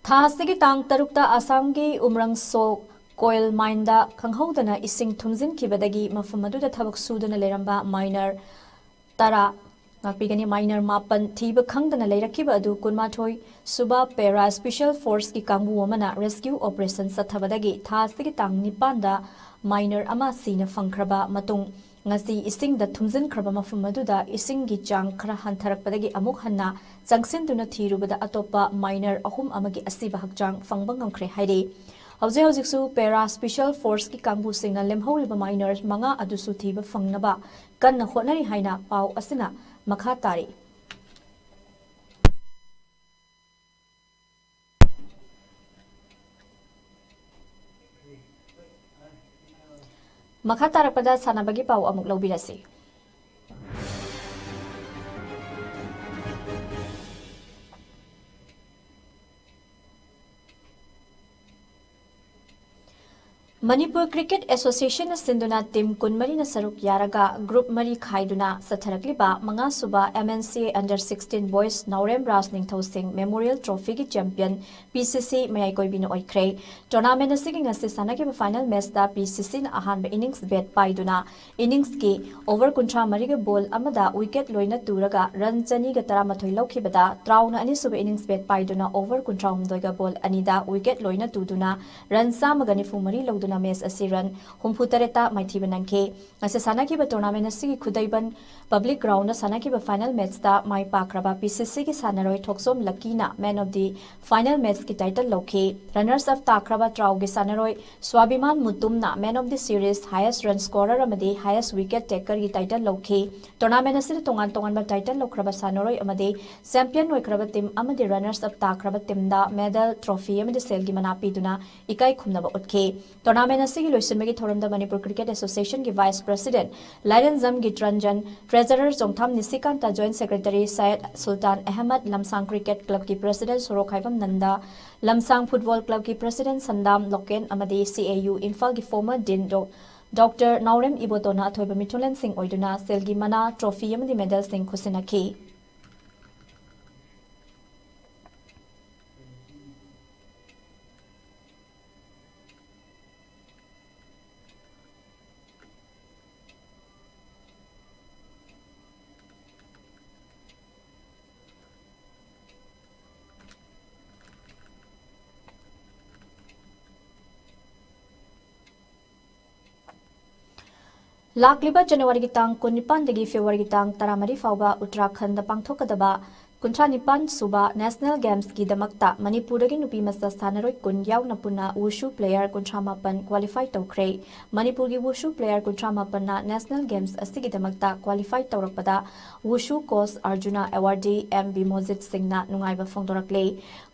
ꯊꯥ ꯑꯁꯤꯒꯤ ꯇꯥꯡ ꯇꯔꯨꯛꯇ ꯑꯁꯥꯝꯒꯤ ꯎꯃ꯭ꯔꯪꯁꯣꯛ coal mineꯗ ꯈꯪꯍꯧꯗꯅ ꯏꯁꯤꯡ ꯊꯨꯝꯖꯤꯟꯈꯤꯕꯗꯒꯤ ꯃꯐꯝ ꯑꯗꯨꯗ ꯊꯕꯛ ꯁꯨꯗꯨꯅ ꯂꯩꯔꯝꯕ miner ꯇꯔꯥ ꯉꯥꯛꯄꯤꯒꯅꯤ꯫ Miner ꯃꯥꯄꯟ ꯊꯤꯕ ꯈꯪꯗꯅ ꯂꯩꯔꯛꯈꯤꯕ ꯑꯗꯨ ꯀꯨꯟꯃꯥꯊꯣꯏ ꯁꯨꯕ Para Special Forceꯀꯤ ꯀꯥꯡꯕꯨ ꯑꯃꯅ rescue operation ꯆꯠꯊꯕꯗꯒꯤ ꯊꯥ ꯑꯁꯤꯒꯤ ꯇꯥꯡ ꯅꯤꯄꯥꯟꯗ miner ꯑꯃ ꯁꯤꯅ ꯐꯪꯈ꯭ꯔꯕ ꯃꯇꯨꯡ, ꯉꯁꯤ ꯏꯁꯤꯡꯗ ꯊꯨꯝꯖꯤꯟꯈ꯭ꯔꯕ ꯃꯐꯝ ꯑꯗꯨꯗ ꯏꯁꯤꯡꯒꯤ ꯆꯥꯡ ꯈꯔ ꯍꯟꯊꯔꯛꯄꯗꯒꯤ ꯑꯃꯨꯛ ꯍꯟꯅ ꯆꯪꯁꯤꯟꯗꯨꯅ ꯊꯤꯔꯨꯕꯗ ꯑꯇꯣꯞꯄ miner ꯑꯍꯨꯝ ꯑꯃꯒꯤ ꯑꯁꯤꯕ ꯍꯛꯆꯥꯡ ꯐꯪꯕ ꯉꯝꯈ꯭ꯔꯦ ꯍꯥꯏꯔꯤ꯫ ꯍꯧꯖꯤꯛ ꯍꯧꯖꯤꯛꯁꯨ Para Special Forceꯀꯤ ꯀꯥꯡꯕꯨꯁꯤꯡꯅ ꯂꯦꯝꯍꯧꯔꯤꯕ miner ꯃꯉꯥ ꯑꯗꯨꯁꯨ ꯊꯤꯕ ꯐꯪꯅꯕ ꯀꯟꯅ ꯍꯣꯠꯅꯔꯤ ꯍꯥꯏꯅ ꯄꯥꯎ ꯑꯁꯤꯅ ꯃꯈꯥ ꯇꯥꯔꯤ꯫ ꯃꯈꯥ ꯇꯥꯔꯛꯄꯗ ꯁꯥꯟꯅꯕꯒꯤ ꯄꯥꯎ ꯑꯃꯨꯛ ꯂꯧꯕꯤꯔꯁꯤ꯫ ꯃꯅꯤꯄꯨꯔ ꯀ꯭ꯔꯤꯀꯦꯠ ꯑꯦꯁꯣꯁꯤꯌꯦꯁꯟꯅ ꯁꯤꯟꯗꯨꯅ ꯇꯤꯝ ꯀꯨꯟꯃꯔꯤꯅ ꯁꯔꯨꯛ ꯌꯥꯔꯒ ꯒ꯭ꯔꯨꯞ ꯃꯔꯤ ꯈꯥꯏꯗꯨꯅ ꯆꯠꯊꯔꯛꯂꯤꯕ ꯃꯉꯥꯁꯨꯕ M N C A under sixteen boys Naorem Raj ꯅꯤꯡꯊꯧꯁꯤꯡ ꯃꯦꯃꯣꯔꯤꯌꯦꯜ ꯇ꯭ꯔꯣꯐꯤꯒꯤ ꯆꯦꯝꯄꯤꯌꯟ P C C ꯃꯌꯥꯏ ꯀꯣꯏꯕꯤꯅ ꯑꯣꯏꯈ꯭ꯔꯦ꯫ ꯇꯣꯔꯅꯥꯃꯦꯟ ꯑꯁꯤꯒꯤ ꯉꯁꯤ ꯁꯥꯟꯅꯈꯤꯕ ꯐꯥꯏꯅꯦꯜ ꯃꯦꯆꯇ P C Cꯅ ꯑꯍꯥꯟꯕ ꯏꯅꯤꯡꯁ ꯕꯦꯠ ꯄꯥꯏꯗꯨꯅ ꯏꯅꯤꯡꯁꯀꯤ ꯑꯣꯚꯔ ꯀꯨꯟꯊ꯭ꯔꯥ ꯃꯔꯤꯒ ꯕꯣꯜ ꯑꯃꯗ ꯋꯤꯀꯦꯠ ꯂꯣꯏꯅ ꯇꯨꯔꯒ ꯔꯟ ꯆꯅꯤꯒ ꯇꯔꯥꯃꯥꯊꯣꯏ ꯂꯧꯈꯤꯕꯗ, ꯇ꯭ꯔꯥꯎꯅ ꯑꯅꯤꯁꯨꯕ ꯏꯅꯤꯡꯁ ꯕꯦꯠ ꯄꯥꯏꯗꯨꯅ ꯑꯣꯚꯔ ꯀꯨꯟꯊ꯭ꯔꯥ ꯍꯨꯝꯗꯣꯏꯒ ꯕꯣꯜ ꯑꯅꯤꯗ ꯋꯤꯀꯦꯠ ꯂꯣꯏꯅ ꯇꯨꯗꯨꯅ ꯔꯟ ꯆꯥꯝꯃꯒ ꯅꯤꯐꯨ ꯃꯔꯤ ꯂꯧꯗꯨꯅ ꯃꯦꯆ ꯑꯁꯤ ꯔꯟ ꯍꯨꯝꯐꯨ ꯇꯔꯦꯠꯇ ꯃꯥꯏꯊꯤꯕ ꯅꯪꯈꯤ꯫ ꯉꯁꯤ ꯁꯥꯟꯅꯈꯤꯕ ꯇꯣꯔꯅꯥꯃꯦꯟ ꯑꯁꯤꯒꯤ ꯈꯨꯗꯩꯕꯟ ꯄꯕ꯭ꯂꯤꯛ ꯒ꯭ꯔꯥꯎꯟꯗ ꯁꯥꯟꯅꯈꯤꯕ ꯐꯥꯏꯅꯦꯜ ꯃꯦꯆꯇ ꯃꯥꯏ ꯄꯥꯛꯈ꯭ꯔꯕ P C Cꯒꯤ ꯁꯥꯟꯅꯔꯣꯏ ꯊꯣꯛꯆꯣꯝ ꯂꯛꯀꯤꯅ Man of the Final Matchꯀꯤ ꯇꯥꯏꯇꯜ ꯂꯧꯈꯤ꯫ ꯔꯅꯔꯁ ꯑꯞ ꯇꯥꯈ꯭ꯔꯕ ꯇ꯭ꯔꯥꯎꯒꯤ ꯁꯥꯟꯅꯔꯣꯏ ꯁ꯭ꯋꯥꯕꯤꯃꯥꯟ ꯃꯨꯇꯨꯝꯅ Man of the Series, Highest Run Scorer ꯑꯃꯗꯤ Highest Wicket Takerꯒꯤ ꯇꯥꯏꯇꯜ ꯂꯧꯈꯤ꯫ ꯇꯣꯔꯅꯥꯃꯦꯟ ꯑꯁꯤꯗ ꯇꯣꯉꯥꯟ ꯇꯣꯉꯥꯟꯕ ꯇꯥꯏꯇꯜ ꯂꯧꯈ꯭ꯔꯕ ꯁꯥꯟꯅꯔꯣꯏ ꯑꯃꯗꯤ ꯆꯦꯝꯄꯤꯌꯟ ꯑꯣꯏꯈ꯭ꯔꯕ ꯇꯤꯝ ꯑꯃꯗꯤ ꯔꯅꯔꯁ ꯑꯞ ꯇꯥꯈ꯭ꯔꯕ ꯇꯤꯝꯗ ꯃꯦꯗꯜ, ꯇ꯭ꯔꯣꯐꯤ ꯑꯃꯗꯤ ꯁꯦꯜꯒꯤ ꯃꯅꯥ ꯄꯤꯗꯨꯅ ꯏꯀꯥꯏ ꯈꯨꯝꯅꯕ ꯎꯠꯈꯤ꯫ ꯇꯣꯔꯅꯥꯃꯦꯟ ꯑꯁꯤꯒꯤ ꯂꯣꯏꯁꯤꯟꯕꯒꯤ ꯊꯧꯔꯝꯗ ꯃꯅꯤꯄꯨꯔ ꯀ꯭ꯔꯤꯀꯦꯠ ꯑꯦꯁꯣꯁꯤꯌꯦꯁꯟꯒꯤ vice president Lairenjam Gitaranjan, treasurer Chongtham Nishikanta, joint secretary Syed Sultan Ahmad, Lamsang cricket ꯀ꯭ꯂꯕꯀꯤ ꯄ꯭ꯔꯁꯤꯗꯦꯟꯠ ꯁꯣꯔꯣꯛꯈꯥꯏꯕꯝ ꯅꯟꯗ, ꯂꯝꯁꯥꯡ ꯐꯨꯠꯕꯣꯜ ꯀ꯭ꯂꯕꯀꯤ ꯄ꯭ꯔꯁꯤꯗꯦꯟꯠ ꯁꯟꯗꯥꯝ ꯂꯣꯀꯦꯟ ꯑꯃꯗꯤ C A U ꯏꯝꯐꯥꯜꯒꯤ ꯐꯣꯔꯃꯔ ꯗꯤꯟ ꯗꯣ-, ꯗꯣꯛꯇꯔ ꯅꯥꯎꯔꯦꯝ ꯏꯕꯣꯇꯣꯟꯅ ꯑꯊꯣꯏꯕ ꯃꯤꯊꯨꯡꯂꯦꯟꯁꯤꯡ ꯑꯣꯏꯗꯨꯅ ꯁꯦꯜꯒꯤ ꯃꯅꯥ, ꯇ꯭ꯔꯣꯐꯤ ꯑꯃꯗꯤ ꯃꯦꯗꯜꯁꯤꯡ ꯈꯨꯠꯁꯤꯟꯅꯈꯤ꯫ ꯂꯥꯛꯂꯤꯕ ꯖꯅꯋꯥꯔꯤꯒꯤ ꯇꯥꯡ ꯀꯨꯟꯅꯤꯄꯥꯟꯗꯒꯤ ꯐꯦꯕ꯭ꯔꯨꯋꯥꯔꯤꯒꯤ ꯇꯥꯡ ꯇꯔꯥꯃꯔꯤ ꯐꯥꯎꯕ ꯎꯠꯇꯔꯥꯈꯟꯗ ꯄꯥꯡꯊꯣꯛꯀꯗꯕ ꯀꯨꯟꯊ꯭ꯔꯥ ꯅꯤꯄꯥꯟ ꯁꯨꯕ ꯅꯦꯁꯅꯦꯜ ꯒꯦꯝꯁꯀꯤꯗꯃꯛꯇ ꯃꯅꯤꯄꯨꯔꯗꯒꯤ ꯅꯨꯄꯤ ꯃꯆꯥ ꯁꯥꯟꯅꯔꯣꯏ ꯀꯨꯟ ꯌꯥꯎꯅ ꯄꯨꯟꯅ ꯋꯨꯁꯨ ꯄ꯭ꯂꯦꯌꯔ ꯀꯨꯟꯊ꯭ꯔꯥ ꯃꯥꯄꯟ ꯀ꯭ꯋꯥꯂꯤꯐꯥꯏ ꯇꯧꯈ꯭ꯔꯦ꯫ ꯃꯅꯤꯄꯨꯔꯒꯤ ꯋꯨꯁꯨ ꯄ꯭ꯂꯦꯌꯔ ꯀꯨꯟꯊ꯭ꯔꯥ ꯃꯥꯄꯟꯅ ꯅꯦꯁꯅꯦꯜ ꯒꯦꯝꯁ ꯑꯁꯤꯒꯤꯗꯃꯛꯇ ꯀ꯭ꯋꯥꯂꯤꯐꯥꯏ ꯇꯧꯔꯛꯄꯗ ꯋꯨꯁꯨ ꯀꯣꯆ ꯑꯔꯖꯨꯅꯥ ꯑꯦꯋꯥꯔꯗꯤ ꯑꯦꯝ ꯕꯤꯃꯣꯖꯤꯠ ꯁꯤꯡꯅ ꯅꯨꯡꯉꯥꯏꯕ ꯐꯣꯡꯗꯣꯔꯛꯂꯦ꯫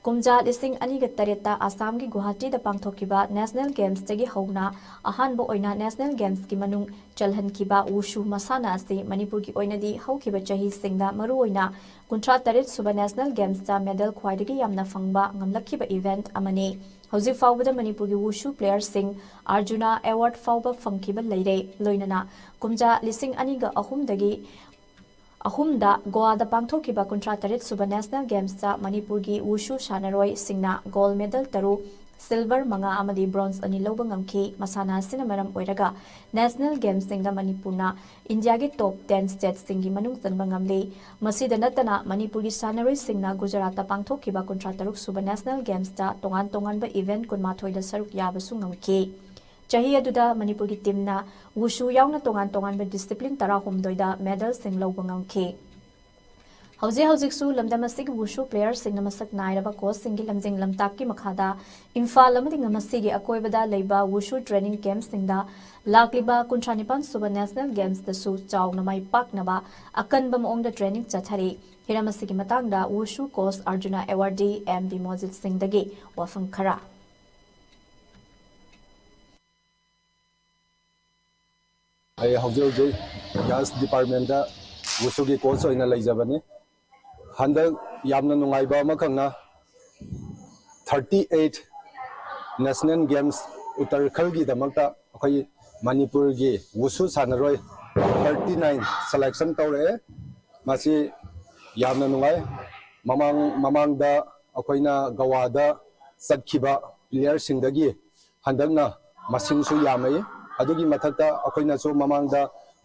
ꯀꯨꯝꯖꯥ ꯂꯤꯁꯤꯡ ꯑꯅꯤꯒ ꯇꯔꯦꯠꯇ ꯑꯁꯥꯝꯒꯤ ꯒꯨꯋꯥꯍꯥꯇꯤꯗ ꯄꯥꯡꯊꯣꯛꯈꯤꯕ ꯅꯦꯁꯅꯦꯜ ꯒꯦꯝꯁꯇꯒꯤ ꯍꯧꯅ ꯑꯍꯥꯟꯕ ꯑꯣꯏꯅ ꯅꯦꯁꯅꯦꯜ ꯒꯦꯝꯁꯀꯤ ꯃꯅꯨꯡ ꯆꯜꯍꯟꯈꯤꯕ ꯋꯨꯁꯨ ꯃꯁꯥꯟꯅ ꯑꯁꯤ ꯃꯅꯤꯄꯨꯔꯒꯤ ꯑꯣꯏꯅꯗꯤ ꯍꯧꯈꯤꯕ ꯆꯍꯤꯁꯤꯡꯗ ꯃꯔꯨꯑꯣꯏꯅ ꯀꯨꯟꯊ꯭ꯔꯥ ꯇꯔꯦꯠ ꯁꯨꯕ ꯅꯦꯁꯅꯦꯜ ꯒꯦꯝꯁꯇ ꯃꯦꯗꯜ ꯈ꯭ꯋꯥꯏꯗꯒꯤ ꯌꯥꯝꯅ ꯐꯪꯕ ꯉꯝꯂꯛꯈꯤꯕ ꯏꯚꯦꯟꯠ ꯑꯃꯅꯤ꯫ ꯍꯧꯖꯤꯛ ꯐꯥꯎꯕꯗ ꯃꯅꯤꯄꯨꯔꯒꯤ ꯋꯨꯁꯨ ꯄ꯭ꯂꯦꯌꯔꯁꯤꯡ ꯑꯥꯔꯖꯨꯅꯥ ꯑꯦꯋꯥꯔꯗ ꯐꯥꯎꯕ ꯐꯪꯈꯤꯕ ꯂꯩꯔꯦ꯫ ꯂꯣꯏꯅꯅ ꯀꯨꯝꯖꯥ ꯂꯤꯁꯤꯡ ꯑꯅꯤꯒ ꯑꯍꯨꯝꯗꯒꯤ ꯑꯍꯨꯝꯗ ꯒꯣꯋꯥꯗ ꯄꯥꯡꯊꯣꯛꯈꯤꯕ ꯀꯨꯟꯊ꯭ꯔꯥ ꯇꯔꯦꯠ ꯁꯨꯕ ꯅꯦꯁꯅꯦꯜ ꯒꯦꯝꯁꯇ ꯃꯅꯤꯄꯨꯔꯒꯤ ꯋꯨꯁꯨ ꯁꯥꯟꯅꯔꯣꯏꯁꯤꯡꯅ ꯒꯣꯜ ꯃꯦꯗꯜ ꯇꯔꯨꯛ, ꯁꯤꯜꯚꯔ ꯃꯉꯥ ꯑꯃꯗꯤ ꯕ꯭ꯔꯣꯟꯖ ꯑꯅꯤ ꯂꯧꯕ ꯉꯝꯈꯤ꯫ ꯃꯁꯥꯟꯅ ꯑꯁꯤꯅ ꯃꯔꯝ ꯑꯣꯏꯔꯒ ꯅꯦꯁꯅꯦꯜ ꯒꯦꯝꯁꯁꯤꯡꯗ ꯃꯅꯤꯄꯨꯔꯅ ꯏꯟꯗꯤꯌꯥꯒꯤ ꯇꯣꯞ ꯇꯦꯟ ꯁ꯭ꯇꯦꯠꯁꯤꯡꯒꯤ ꯃꯅꯨꯡ ꯆꯟꯕ ꯉꯝꯂꯤ꯫ ꯃꯁꯤꯗ ꯅꯠꯇꯅ ꯃꯅꯤꯄꯨꯔꯒꯤ ꯁꯥꯟꯅꯔꯣꯏꯁꯤꯡꯅ ꯒꯨꯖꯔꯥꯠꯇ ꯄꯥꯡꯊꯣꯛꯈꯤꯕ ꯀꯨꯟꯊ꯭ꯔꯥ ꯇꯔꯨꯛ ꯁꯨꯕ ꯅꯦꯁꯅꯦꯜ ꯒꯦꯝꯁꯇ ꯇꯣꯉꯥꯟ ꯇꯣꯉꯥꯟꯕ ꯏꯚꯦꯟꯠ ꯀꯨꯟꯃꯥꯊꯣꯏꯗ ꯁꯔꯨꯛ ꯌꯥꯕꯁꯨ ꯉꯝꯈꯤ꯫ ꯆꯍꯤ ꯑꯗꯨꯗ ꯃꯅꯤꯄꯨꯔꯒꯤ ꯇꯤꯝꯅ ꯋꯨꯁꯨ ꯌꯥꯎꯅ ꯇꯣꯉꯥꯟ ꯇꯣꯉꯥꯟꯕ ꯗꯤꯁꯤꯄ꯭ꯂꯤꯟ ꯇꯔꯥꯍꯨꯝꯗꯣꯏꯗ ꯃꯦꯗꯜꯁꯤꯡ ꯂꯧꯕ ꯉꯝꯈꯤ꯫ ꯍꯧꯖꯤꯛ ꯍꯧꯖꯤꯛꯁꯨ ꯂꯝꯗꯝ ꯑꯁꯤꯒꯤ ꯋꯨꯁꯨ ꯄ꯭ꯂꯦꯌꯔꯁꯤꯡꯅ ꯃꯁꯛ ꯅꯥꯏꯔꯕ ꯀꯣꯆꯁꯤꯡꯒꯤ ꯂꯝꯖꯤꯡ ꯂꯝꯇꯥꯛꯀꯤ ꯃꯈꯥꯗ ꯏꯝꯐꯥꯜ ꯑꯃꯗꯤ ꯃꯁꯤꯒꯤ ꯑꯀꯣꯏꯕꯗ ꯂꯩꯕ ꯋꯨꯁꯨ ꯇ꯭ꯔꯦꯅꯤꯡ ꯀꯦꯝꯞꯁꯤꯡꯗ ꯂꯥꯛꯂꯤꯕ ꯀꯨꯟꯊ꯭ꯔꯥ ꯅꯤꯄꯥꯟ ꯁꯨꯕ ꯅꯦꯁꯅꯦꯜ ꯒꯦꯝꯁꯇꯁꯨ ꯆꯥꯎꯅ ꯃꯥꯏ ꯄꯥꯛꯅꯕ ꯑꯀꯟꯕ ꯃꯑꯣꯡꯗ ꯇ꯭ꯔꯦꯅꯤꯡ ꯆꯠꯊꯔꯤ꯫ ꯍꯤꯔꯝ ꯑꯁꯤꯒꯤ ꯃꯇꯥꯡꯗ ꯋꯨꯁꯨ ꯀꯣꯆ ꯑꯥꯔꯖꯨꯅꯥ ꯑꯦꯋꯥꯔꯗꯤ ꯑꯦꯝ ꯕꯤꯃꯣꯖꯤꯠ ꯁꯤꯡꯗꯒꯤ ꯋꯥꯐꯝ ꯈꯔ꯫ ꯑꯩ ꯍꯧꯖꯤꯛ ꯍꯧꯖꯤꯛ ꯒꯥꯔꯜꯁ ꯗꯤꯄꯥꯔꯠꯃꯦꯟꯗ ꯋꯨꯁꯨꯒꯤ ꯀꯣꯆ ꯑꯣꯏꯅ ꯂꯩꯖꯕꯅꯤ꯫ ꯍꯟꯗꯛ ꯌꯥꯝꯅ ꯅꯨꯡꯉꯥꯏꯕ ꯑꯃꯈꯛꯅ, ꯊꯥꯔꯇꯤ ꯑꯩꯠ ꯅꯦꯁꯅꯦꯜ ꯒꯦꯝꯁ ꯎꯠꯇꯔꯈꯜꯒꯤꯗꯃꯛꯇ ꯑꯩꯈꯣꯏ ꯃꯅꯤꯄꯨꯔꯒꯤ ꯋꯨꯁꯨ ꯁꯥꯟꯅꯔꯣꯏ ꯊꯥꯔꯇꯤ ꯅꯥꯏꯟ ꯁꯦꯂꯦꯛꯁꯟ ꯇꯧꯔꯛꯑꯦ꯫ ꯃꯁꯤ ꯌꯥꯝꯅ ꯅꯨꯡꯉꯥꯏ꯫ ꯃꯃꯥꯡ, ꯃꯃꯥꯡꯗ ꯑꯩꯈꯣꯏꯅ ꯒꯋꯥꯗ ꯆꯠꯈꯤꯕ ꯄ꯭ꯂꯦꯌꯔꯁꯤꯡꯗꯒꯤ ꯍꯟꯗꯛꯅ ꯃꯁꯤꯡꯁꯨ ꯌꯥꯝꯃꯛꯏ꯫ ꯑꯗꯨꯒꯤ ꯃꯊꯛꯇ ꯑꯩꯈꯣꯏꯅꯁꯨ ꯃꯃꯥꯡꯗ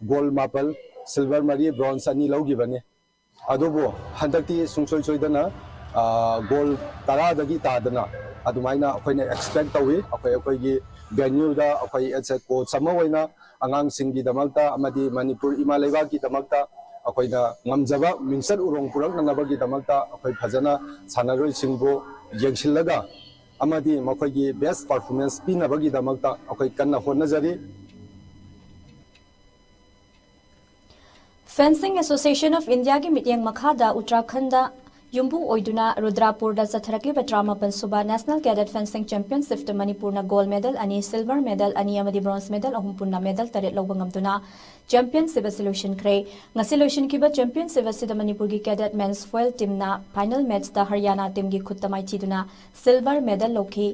ꯒꯣꯜ ꯃꯥꯄꯜ, ꯁꯤꯜꯚꯔ ꯃꯔꯤ, ꯕ꯭ꯔꯣꯟꯖ ꯑꯅꯤ ꯂꯧꯈꯤꯕꯅꯤ꯫ ꯑꯗꯨꯕꯨ ꯍꯟꯗꯛꯇꯤ ꯁꯨꯡꯁꯣꯏ ꯁꯣꯏꯗꯅ, ꯑ, ꯒꯣꯜ ꯇꯔꯥꯗꯒꯤ ꯇꯥꯗꯅ ꯑꯗꯨꯃꯥꯏꯅ ꯑꯩꯈꯣꯏꯅ ꯑꯦꯛꯁꯄꯦꯛ ꯇꯧꯏ꯫ ꯑꯩꯈꯣꯏ, ꯑꯩꯈꯣꯏꯒꯤ ꯚꯦꯅ꯭ꯌꯨꯗ ꯑꯩꯈꯣꯏ as a coach ꯑꯃ ꯑꯣꯏꯅ ꯑꯉꯥꯡꯁꯤꯡꯒꯤꯗꯃꯛꯇ ꯑꯃꯗꯤ ꯃꯅꯤꯄꯨꯔ ꯏꯃꯥ ꯂꯩꯕꯥꯛꯀꯤꯗꯃꯛꯇ ꯑꯩꯈꯣꯏꯅ ꯉꯝꯖꯕ ꯃꯤꯡꯆꯠ ꯎꯔꯣꯡ ꯄꯨꯔꯛꯅꯅꯕꯒꯤꯗꯃꯛꯇ ꯑꯩꯈꯣꯏ ꯐꯖꯅ ꯁꯥꯟꯅꯔꯣꯏꯁꯤꯡꯕꯨ ꯌꯦꯡꯁꯤꯜꯂꯒ ꯑꯃꯗꯤ ꯃꯈꯣꯏꯒꯤ ꯕꯦꯁ ꯄꯔꯐꯣꯔꯃꯦꯟꯁ ꯄꯤꯅꯕꯒꯤꯗꯃꯛꯇ ꯑꯩꯈꯣꯏ ꯀꯟꯅ ꯍꯣꯠꯅꯖꯔꯤ꯫ Fencing Association of Indiaꯒꯤ ꯃꯤꯠꯌꯦꯡ ꯃꯈꯥꯗ ꯎꯠꯇꯔꯥꯈꯟꯗ ꯌꯨꯝꯕꯨ ꯑꯣꯏꯗꯨꯅ ꯔꯨꯗ꯭ꯔꯥꯄꯨꯔꯗ ꯆꯠꯊꯔꯛꯂꯤꯕ ꯇꯔꯥꯃꯥꯄꯟ ꯁꯨꯕ National Cadet Fencing Championshipꯇ ꯃꯅꯤꯄꯨꯔꯅ gold medal ꯑꯅꯤ, silver medal ꯑꯅꯤ ꯑꯃꯗꯤ bronze medal ꯑꯍꯨꯝ ꯄꯨꯟꯅ medal ꯇꯔꯦꯠ ꯂꯧꯕ ꯉꯝꯗꯨꯅ championship ꯑꯁꯤ ꯂꯣꯏꯁꯤꯟꯈ꯭ꯔꯦ꯫ ꯉꯁꯤ ꯂꯣꯏꯁꯤꯟꯈꯤꯕ championship ꯑꯁꯤꯗ ꯃꯅꯤꯄꯨꯔꯒꯤ cadet men's foil teamꯅ final matchꯇ ꯍꯔꯤꯌꯥꯅꯥ teamꯒꯤ ꯈꯨꯠꯇ ꯃꯥꯏꯊꯤꯗꯨꯅ silver medal ꯂꯧꯈꯤ꯫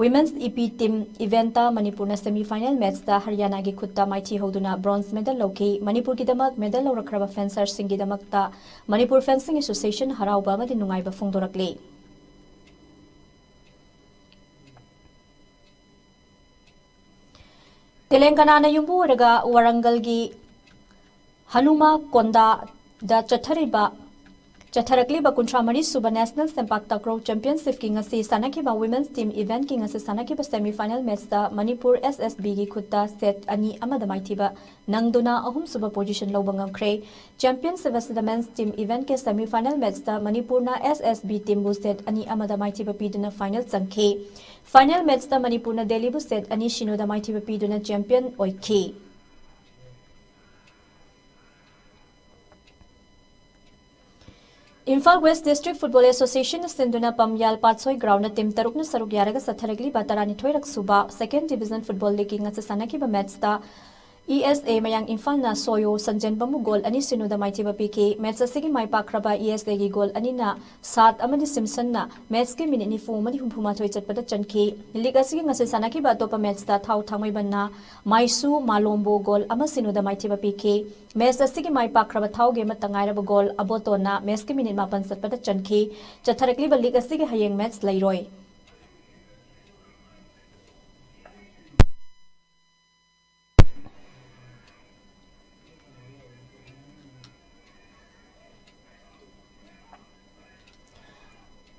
Women's ꯏꯄꯤ team eventꯇ ꯃꯅꯤꯄꯨꯔꯅ semi final matchꯇ ꯍꯔꯤꯌꯥꯅꯥꯒꯤ ꯈꯨꯠꯇ ꯃꯥꯏꯊꯤ ꯍꯧꯗꯨꯅ bronze medal ꯂꯧꯈꯤ꯫ ꯃꯅꯤꯄꯨꯔꯒꯤꯗꯃꯛ medal ꯂꯧꯔꯛꯈ꯭ꯔꯕ fencerꯁꯤꯡꯒꯤꯗꯃꯛꯇ Manipur Fencing Association ꯍꯔꯥꯎꯕ ꯑꯃꯗꯤ ꯅꯨꯡꯉꯥꯏꯕ ꯐꯣꯡꯗꯣꯔꯛꯂꯤ꯫ ꯇꯦꯂꯪꯒꯅꯥꯅ ꯌꯨꯝꯕꯨ ꯑꯣꯏꯔꯒ ꯋꯥꯔꯪꯒꯜꯒꯤ ꯍꯅꯨꯃꯥ ꯀꯣꯟꯗꯥꯗ ꯆꯠꯊꯔꯤꯕ, ꯆꯠꯊꯔꯛꯂꯤꯕ ꯀꯨꯟꯊ꯭ꯔꯥ ꯃꯔꯤ ꯁꯨꯕ National ꯁꯦꯝꯄꯥꯛ ꯇꯥꯀ꯭ꯔꯣ Championshipꯀꯤ ꯉꯁꯤ ꯁꯥꯟꯅꯈꯤꯕ women's team eventꯀꯤ ꯉꯁꯤ ꯁꯥꯟꯅꯈꯤꯕ semi final matchꯇ ꯃꯅꯤꯄꯨꯔ SSBꯒꯤ ꯈꯨꯠꯇ set ꯑꯅꯤ ꯑꯃꯗ ꯃꯥꯏꯊꯤꯕ ꯅꯪꯗꯨꯅ ꯑꯍꯨꯝꯁꯨꯕ position ꯂꯧꯕ ꯉꯝꯈ꯭ꯔꯦ꯫ Championship ꯑꯁꯤꯗ men's team eventꯀꯤ semi final matchꯇ ꯃꯅꯤꯄꯨꯔꯅ SSB teamꯕꯨ set ꯑꯅꯤ ꯑꯃꯗ ꯃꯥꯏꯊꯤꯕ ꯄꯤꯗꯨꯅ final ꯆꯪꯈꯤ꯫ Final matchꯇ ꯃꯅꯤꯄꯨꯔꯅ ꯗꯦꯜꯂꯤꯕꯨ set ꯑꯅꯤ ꯁꯤꯅꯣꯗ ꯃꯥꯏꯊꯤꯕ ꯄꯤꯗꯨꯅ champion ꯑꯣꯏꯈꯤ꯫ Imphal West District Football Associationꯅ ꯁꯤꯟꯗꯨꯅ ꯄꯝꯌꯥꯜ ꯄꯥꯠꯁꯣꯏ groundꯗ team ꯇꯔꯨꯛꯅ ꯁꯔꯨꯛ ꯌꯥꯔꯒ ꯆꯠꯊꯔꯛꯂꯤꯕ ꯇꯔꯥꯅꯤꯊꯣꯏꯔꯛ ꯁꯨꯕ Second Division Football Leagueꯀꯤ ꯉꯁꯤ ꯁꯥꯟꯅꯈꯤꯕ matchꯇ ESA ꯃꯌꯥꯡ ꯏꯝꯐꯥꯜꯅ ꯁꯣꯌꯣ ꯁꯟꯖꯦꯟꯕꯝꯕꯨ goal ꯑꯅꯤ ꯁꯤꯅꯣꯗ ꯃꯥꯏꯊꯤꯕ ꯄꯤꯈꯤ꯫ Match ꯑꯁꯤꯒꯤ ꯃꯥꯏ ꯄꯥꯛꯈ꯭ꯔꯕ ESAꯒꯤ goal ꯑꯅꯤꯅ ꯁꯥꯠ ꯑꯃꯗꯤ ꯁꯤꯝꯁꯟꯅ matchꯀꯤ minute ꯅꯤꯐꯨ ꯑꯃꯗꯤ ꯍꯨꯝꯐꯨ ꯃꯥꯊꯣꯏ ꯆꯠꯄꯗ ꯆꯟꯈꯤ꯫ League ꯑꯁꯤꯒꯤ ꯉꯁꯤ ꯁꯥꯟꯅꯈꯤꯕ ꯑꯇꯣꯞꯄ matchꯇ ꯊꯥꯎ ꯊꯥꯡꯃꯩꯕꯟꯅ ꯃꯥꯏꯁꯨ ꯃꯥꯂꯣꯝꯕꯨ goal ꯑꯃ ꯁꯤꯅꯣꯗ ꯃꯥꯏꯊꯤꯕ ꯄꯤꯈꯤ꯫ Match ꯑꯁꯤꯒꯤ ꯃꯥꯏ ꯄꯥꯛꯈ꯭ꯔꯕ ꯊꯥꯎꯒꯤ ꯑꯃꯠꯇ ꯉꯥꯏꯔꯕ goal ꯑꯕꯣꯇꯣꯟꯅ matchꯀꯤ minute ꯃꯥꯄꯟ ꯆꯠꯄꯗ ꯆꯟꯈꯤ꯫ ꯆꯠꯊꯔꯛꯂꯤꯕ league ꯑꯁꯤꯒꯤ ꯍꯌꯦꯡ match ꯂꯩꯔꯣꯏ꯫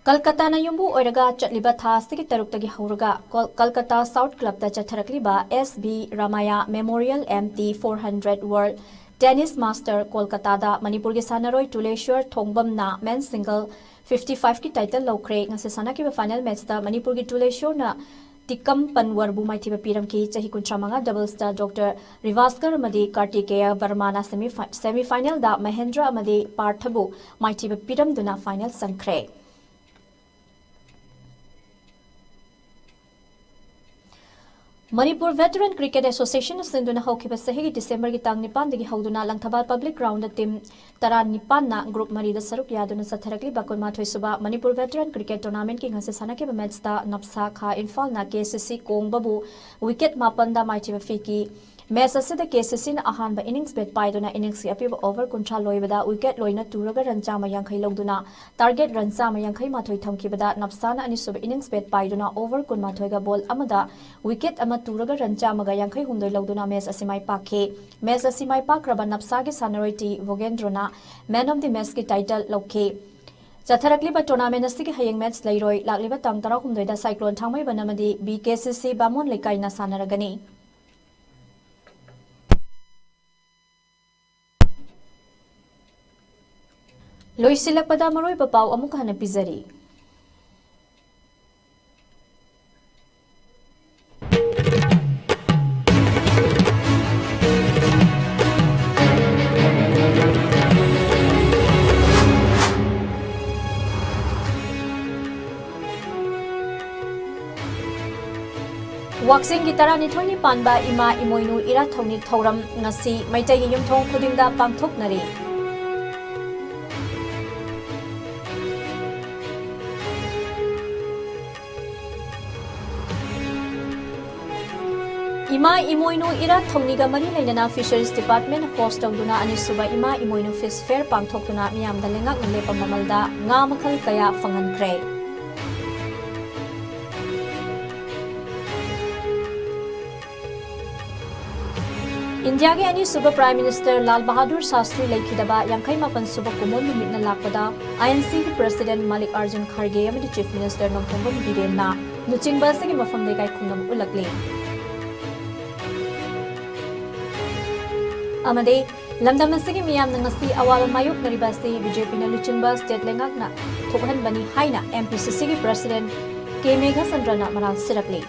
ꯀꯜꯀꯇꯥꯅ ꯌꯨꯝꯕꯨ ꯑꯣꯏꯔꯒ ꯆꯠꯂꯤꯕ ꯊꯥ ꯑꯁꯤꯒꯤ ꯇꯔꯨꯛꯇꯒꯤ ꯍꯧꯔꯒ call-, Kolkata South Clubꯇ ꯆꯠꯊꯔꯛꯂꯤꯕ S B Ramaiah Memorial M T four hundred World Tennis Master ꯀꯣꯜꯀꯇꯥꯗ ꯃꯅꯤꯄꯨꯔꯒꯤ ꯁꯥꯟꯅꯔꯣꯏ ꯇꯨꯂꯦꯁ꯭ꯋꯔ ꯊꯣꯡꯕꯝꯅ men's single fifty fiveꯀꯤ title ꯂꯧꯈ꯭ꯔꯦ꯫ ꯉꯁꯤ ꯁꯥꯟꯅꯈꯤꯕ final matchꯇ ꯃꯅꯤꯄꯨꯔꯒꯤ ꯇꯨꯂꯦꯁ꯭ꯋꯔꯅ ꯇꯤꯀꯝ ꯄꯟꯋꯔꯕꯨ ꯃꯥꯏꯊꯤꯕ ꯄꯤꯔꯝꯈꯤ꯫ ꯆꯍꯤ ꯀꯨꯟꯊ꯭ꯔꯥ ꯃꯉꯥ ꯗꯕꯜꯁꯇ ꯗꯣꯛꯇꯔ ꯔꯤꯚꯥꯁꯀꯔ ꯑꯃꯗꯤ ꯀꯥꯔꯇꯤꯀꯦꯌ ꯕꯔꯃꯥꯅ ꯁꯦꯃꯤ ꯐꯥꯏ-, ꯁꯦꯃꯤ ꯐꯥꯏꯅꯦꯜꯗ ꯃꯍꯦꯟꯗ꯭ꯔ ꯑꯃꯗꯤ ꯄꯥꯔꯊꯕꯨ ꯃꯥꯏꯊꯤꯕ ꯄꯤꯔꯝꯗꯨꯅ ꯐꯥꯏꯅꯦꯜ ꯆꯪꯈ꯭ꯔꯦ꯫ ꯃꯅꯤꯄꯨꯔ ꯚꯦꯇꯔꯟ ꯀ꯭ꯔꯤꯀꯦꯠ ꯑꯦꯁꯣꯁꯤꯌꯦꯁꯟꯅ ꯁꯤꯟꯗꯨꯅ ꯍꯧꯈꯤꯕ ꯆꯍꯤꯒꯤ ꯗꯤꯁꯦꯝꯕꯔꯒꯤ ꯇꯥꯡ ꯅꯤꯄꯥꯟꯗꯒꯤ ꯍꯧꯗꯨꯅ ꯂꯪꯊꯕꯥꯜ ꯄꯕ꯭ꯂꯤꯛ ꯒ꯭ꯔꯥꯎꯟꯗ ꯇꯤꯝ ꯇꯔꯥꯅꯤꯄꯥꯟꯅ ꯒ꯭ꯔꯨꯞ ꯃꯔꯤꯗ ꯁꯔꯨꯛ ꯌꯥꯗꯨꯅ ꯆꯠꯊꯔꯛꯂꯤꯕ ꯀꯨꯟꯃꯥꯊꯣꯏ ꯁꯨꯕ ꯃꯅꯤꯄꯨꯔ ꯚꯦꯇꯔꯟ ꯀ꯭ꯔꯤꯀꯦꯠ ꯇꯣꯔꯅꯥꯃꯦꯟꯠꯀꯤ ꯉꯁꯤ ꯁꯥꯟꯅꯈꯤꯕ ꯃꯦꯠꯆꯇ ꯅꯞꯁꯥ ꯈꯥ ꯏꯝꯐꯥꯜꯅ ꯀꯦ ꯁꯤ ꯁꯤ ꯀꯣꯡꯕꯕꯨ ꯋꯤꯀꯦꯠ ꯃꯥꯄꯟꯗ ꯃꯥꯏꯊꯤꯕ ꯄꯤꯈꯤ꯫ ꯃꯦꯆ ꯑꯁꯤꯗ ꯀꯦ ꯁꯤ ꯁꯤꯅ ꯑꯍꯥꯟꯕ ꯏꯅꯤꯡꯁ ꯕꯦꯠ ꯄꯥꯏꯗꯨꯅ ꯏꯅꯤꯡꯁꯀꯤ ꯑꯄꯤꯕ ꯑꯣꯚꯔ ꯀꯨꯟꯊ꯭ꯔꯥ ꯂꯣꯏꯕꯗ ꯋꯤꯀꯦꯠ ꯂꯣꯏꯅ ꯇꯨꯔꯒ ꯔꯟ ꯆꯥꯝꯃ ꯌꯥꯡꯈꯩ ꯂꯧꯗꯨꯅ ꯇꯥꯔꯒꯦꯠ ꯔꯟ ꯆꯥꯝꯃ ꯌꯥꯡꯈꯩ ꯃꯥꯊꯣꯏ ꯊꯝꯈꯤꯕꯗ ꯅꯞꯁꯥꯅ ꯑꯅꯤꯁꯨꯕ ꯏꯅꯤꯡꯁ ꯕꯦꯠ ꯄꯥꯏꯗꯨꯅ ꯑꯣꯚꯔ ꯀꯨꯟꯃꯥꯊꯣꯏꯒ ꯕꯣꯜ ꯑꯃꯗ ꯋꯤꯀꯦꯠ ꯑꯃ ꯇꯨꯔꯒ ꯔꯟ ꯆꯥꯝꯃꯒ ꯌꯥꯡꯈꯩ ꯍꯨꯝꯗꯣꯏ ꯂꯧꯗꯨꯅ ꯃꯦꯆ ꯑꯁꯤ ꯃꯥꯏ ꯄꯥꯛꯈꯤ꯫ ꯃꯦꯆ ꯑꯁꯤ ꯃꯥꯏ ꯄꯥꯛꯈ꯭ꯔꯕ ꯅꯞꯁꯥꯒꯤ ꯁꯥꯟꯅꯔꯣꯏ ꯇꯤ ꯚꯣꯒꯦꯟꯗ꯭ꯔꯣꯅ ꯃꯦꯟ ꯑꯣꯐ ꯗꯤ ꯃꯦꯆꯀꯤ ꯇꯥꯏꯇꯜ ꯂꯧꯈꯤ꯫ ꯆꯠꯊꯔꯛꯂꯤꯕ ꯇꯣꯔꯅꯥꯃꯦꯟ ꯑꯁꯤꯒꯤ ꯍꯌꯦꯡ ꯃꯦꯆ ꯂꯩꯔꯣꯏ꯫ ꯂꯥꯛꯂꯤꯕ ꯇꯥꯡ ꯇꯔꯥꯍꯨꯝꯗꯣꯏꯗ ꯁꯥꯏꯀ꯭ꯂꯣꯟ ꯊꯥꯡꯃꯩꯕꯟ ꯑꯃꯗꯤ ꯕꯤ ꯀꯦ ꯁꯤ ꯁꯤ ꯕꯥꯃꯣꯟ ꯂꯩꯀꯥꯏꯅ ꯁꯥꯟꯅꯔꯒꯅꯤ꯫ ꯂꯣꯏꯁꯤꯜꯂꯛꯄꯗ ꯃꯔꯨꯑꯣꯏꯕ ꯄꯥꯎ ꯑꯃꯨꯛ ꯍꯟꯅ ꯄꯤꯖꯔꯤ꯫ ꯋꯥꯛꯆꯤꯡꯒꯤ ꯇꯔꯥꯅꯤꯊꯣꯏꯅꯤ ꯄꯥꯟꯕ ꯏꯃꯥ ꯏꯃꯣꯏꯅꯨ ꯏꯔꯥꯠ ꯊꯧꯅꯤ ꯊꯧꯔꯝ ꯉꯁꯤ ꯃꯩꯇꯩꯒꯤ ꯌꯨꯝꯊꯣꯡ ꯈꯨꯗꯤꯡꯗ ꯄꯥꯡꯊꯣꯛꯅꯔꯤ꯫ ꯏꯃꯥ ꯏꯃꯣꯏꯅꯨ ꯏꯔꯥꯠ ꯊꯧꯅꯤꯒ ꯃꯔꯤ ꯂꯩꯅꯅ ꯐꯤꯁꯔꯤꯁ ꯗꯤꯄꯥꯔꯠꯃꯦꯟꯅ ꯍꯣꯁ ꯇꯧꯗꯨꯅ ꯑꯅꯤꯁꯨꯕ ꯏꯃꯥ ꯏꯃꯣꯏꯅꯨ ꯐꯤꯁ ꯐꯦꯌꯔ ꯄꯥꯡꯊꯣꯛꯇꯨꯅ ꯃꯤꯌꯥꯝꯗ ꯂꯩꯉꯥꯛꯅ ꯂꯦꯞꯄ ꯃꯃꯜꯗ ꯉꯥ ꯃꯈꯜ ꯀꯌꯥ ꯐꯪꯍꯟꯈ꯭ꯔꯦ꯫ ꯏꯟꯗꯤꯌꯥꯒꯤ ꯑꯅꯤꯁꯨꯕ ꯄ꯭ꯔꯥꯏꯝ ꯃꯤꯅꯤꯁꯇꯔ ꯂꯥꯜ ꯕꯍꯥꯗꯨꯔ ꯁꯥꯁꯇ꯭ꯔꯤ ꯂꯩꯈꯤꯗꯕ ꯌꯥꯡꯈꯩ ꯃꯥꯄꯟ ꯁꯨꯕ ꯀꯨꯝꯑꯣꯟ ꯅꯨꯃꯤꯠꯅ ꯂꯥꯛꯄꯗ ꯑꯥꯏ ꯑꯦꯟ ꯁꯤꯒꯤ ꯄ꯭ꯔꯦꯁꯤꯗꯦꯟꯠ ꯃꯥꯂꯤꯛ ꯑꯥꯔꯖꯨꯟ ꯈꯥꯔꯒꯦ ꯑꯃꯗꯤ ꯆꯤꯐ ꯃꯤꯅꯤꯁꯇꯔ ꯅꯣꯡꯊꯣꯝꯕꯝ ꯕꯤꯔꯦꯟꯅ ꯂꯨꯆꯤꯡꯕ ꯑꯁꯤꯒꯤ ꯃꯐꯝꯗ ꯏꯀꯥꯏ ꯈꯨꯝꯅꯕ ꯎꯠꯂꯛꯂꯤ꯫ ꯑꯃꯗꯤ ꯂꯝꯗꯝ ꯑꯁꯤꯒꯤ ꯃꯤꯌꯥꯝꯅ ꯉꯁꯤ ꯑꯋꯥꯕ ꯃꯥꯌꯣꯛꯅꯔꯤꯕ ꯑꯁꯤ ꯕꯤ ꯖꯦ ꯄꯤꯅ ꯂꯨꯆꯤꯡꯕ ꯁ꯭ꯇꯦꯠ ꯂꯩꯉꯥꯛꯅ ꯊꯣꯛꯍꯟꯕꯅꯤ ꯍꯥꯏꯅ ꯑꯦꯝ ꯄꯤ ꯁꯤ ꯁꯤꯒꯤ ꯄ꯭ꯔꯦꯁꯤꯗꯦꯟꯠ ꯀꯦ ꯃꯦꯘꯆꯟꯗ꯭ꯔꯅ ꯃꯔꯥꯜ ꯁꯤꯔꯛꯂꯤ꯫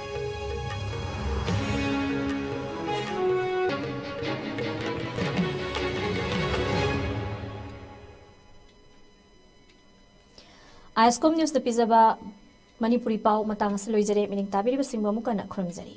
ꯑꯥꯏ ꯑꯦꯁ ꯀꯣꯝ ꯅ꯭ꯌꯨꯁꯇ ꯄꯤꯖꯕ ꯃꯅꯤꯄꯨꯔꯤ ꯄꯥꯎ ꯃꯇꯥꯡ ꯑꯁꯤ ꯂꯣꯏꯖꯔꯦ꯫ ꯃꯤꯅꯤꯡ ꯇꯥꯕꯤꯔꯤꯕꯁꯤꯡꯕꯨ ꯑꯃꯨꯛ ꯍꯟꯅ ꯈꯨꯔꯨꯝꯖꯔꯤ꯫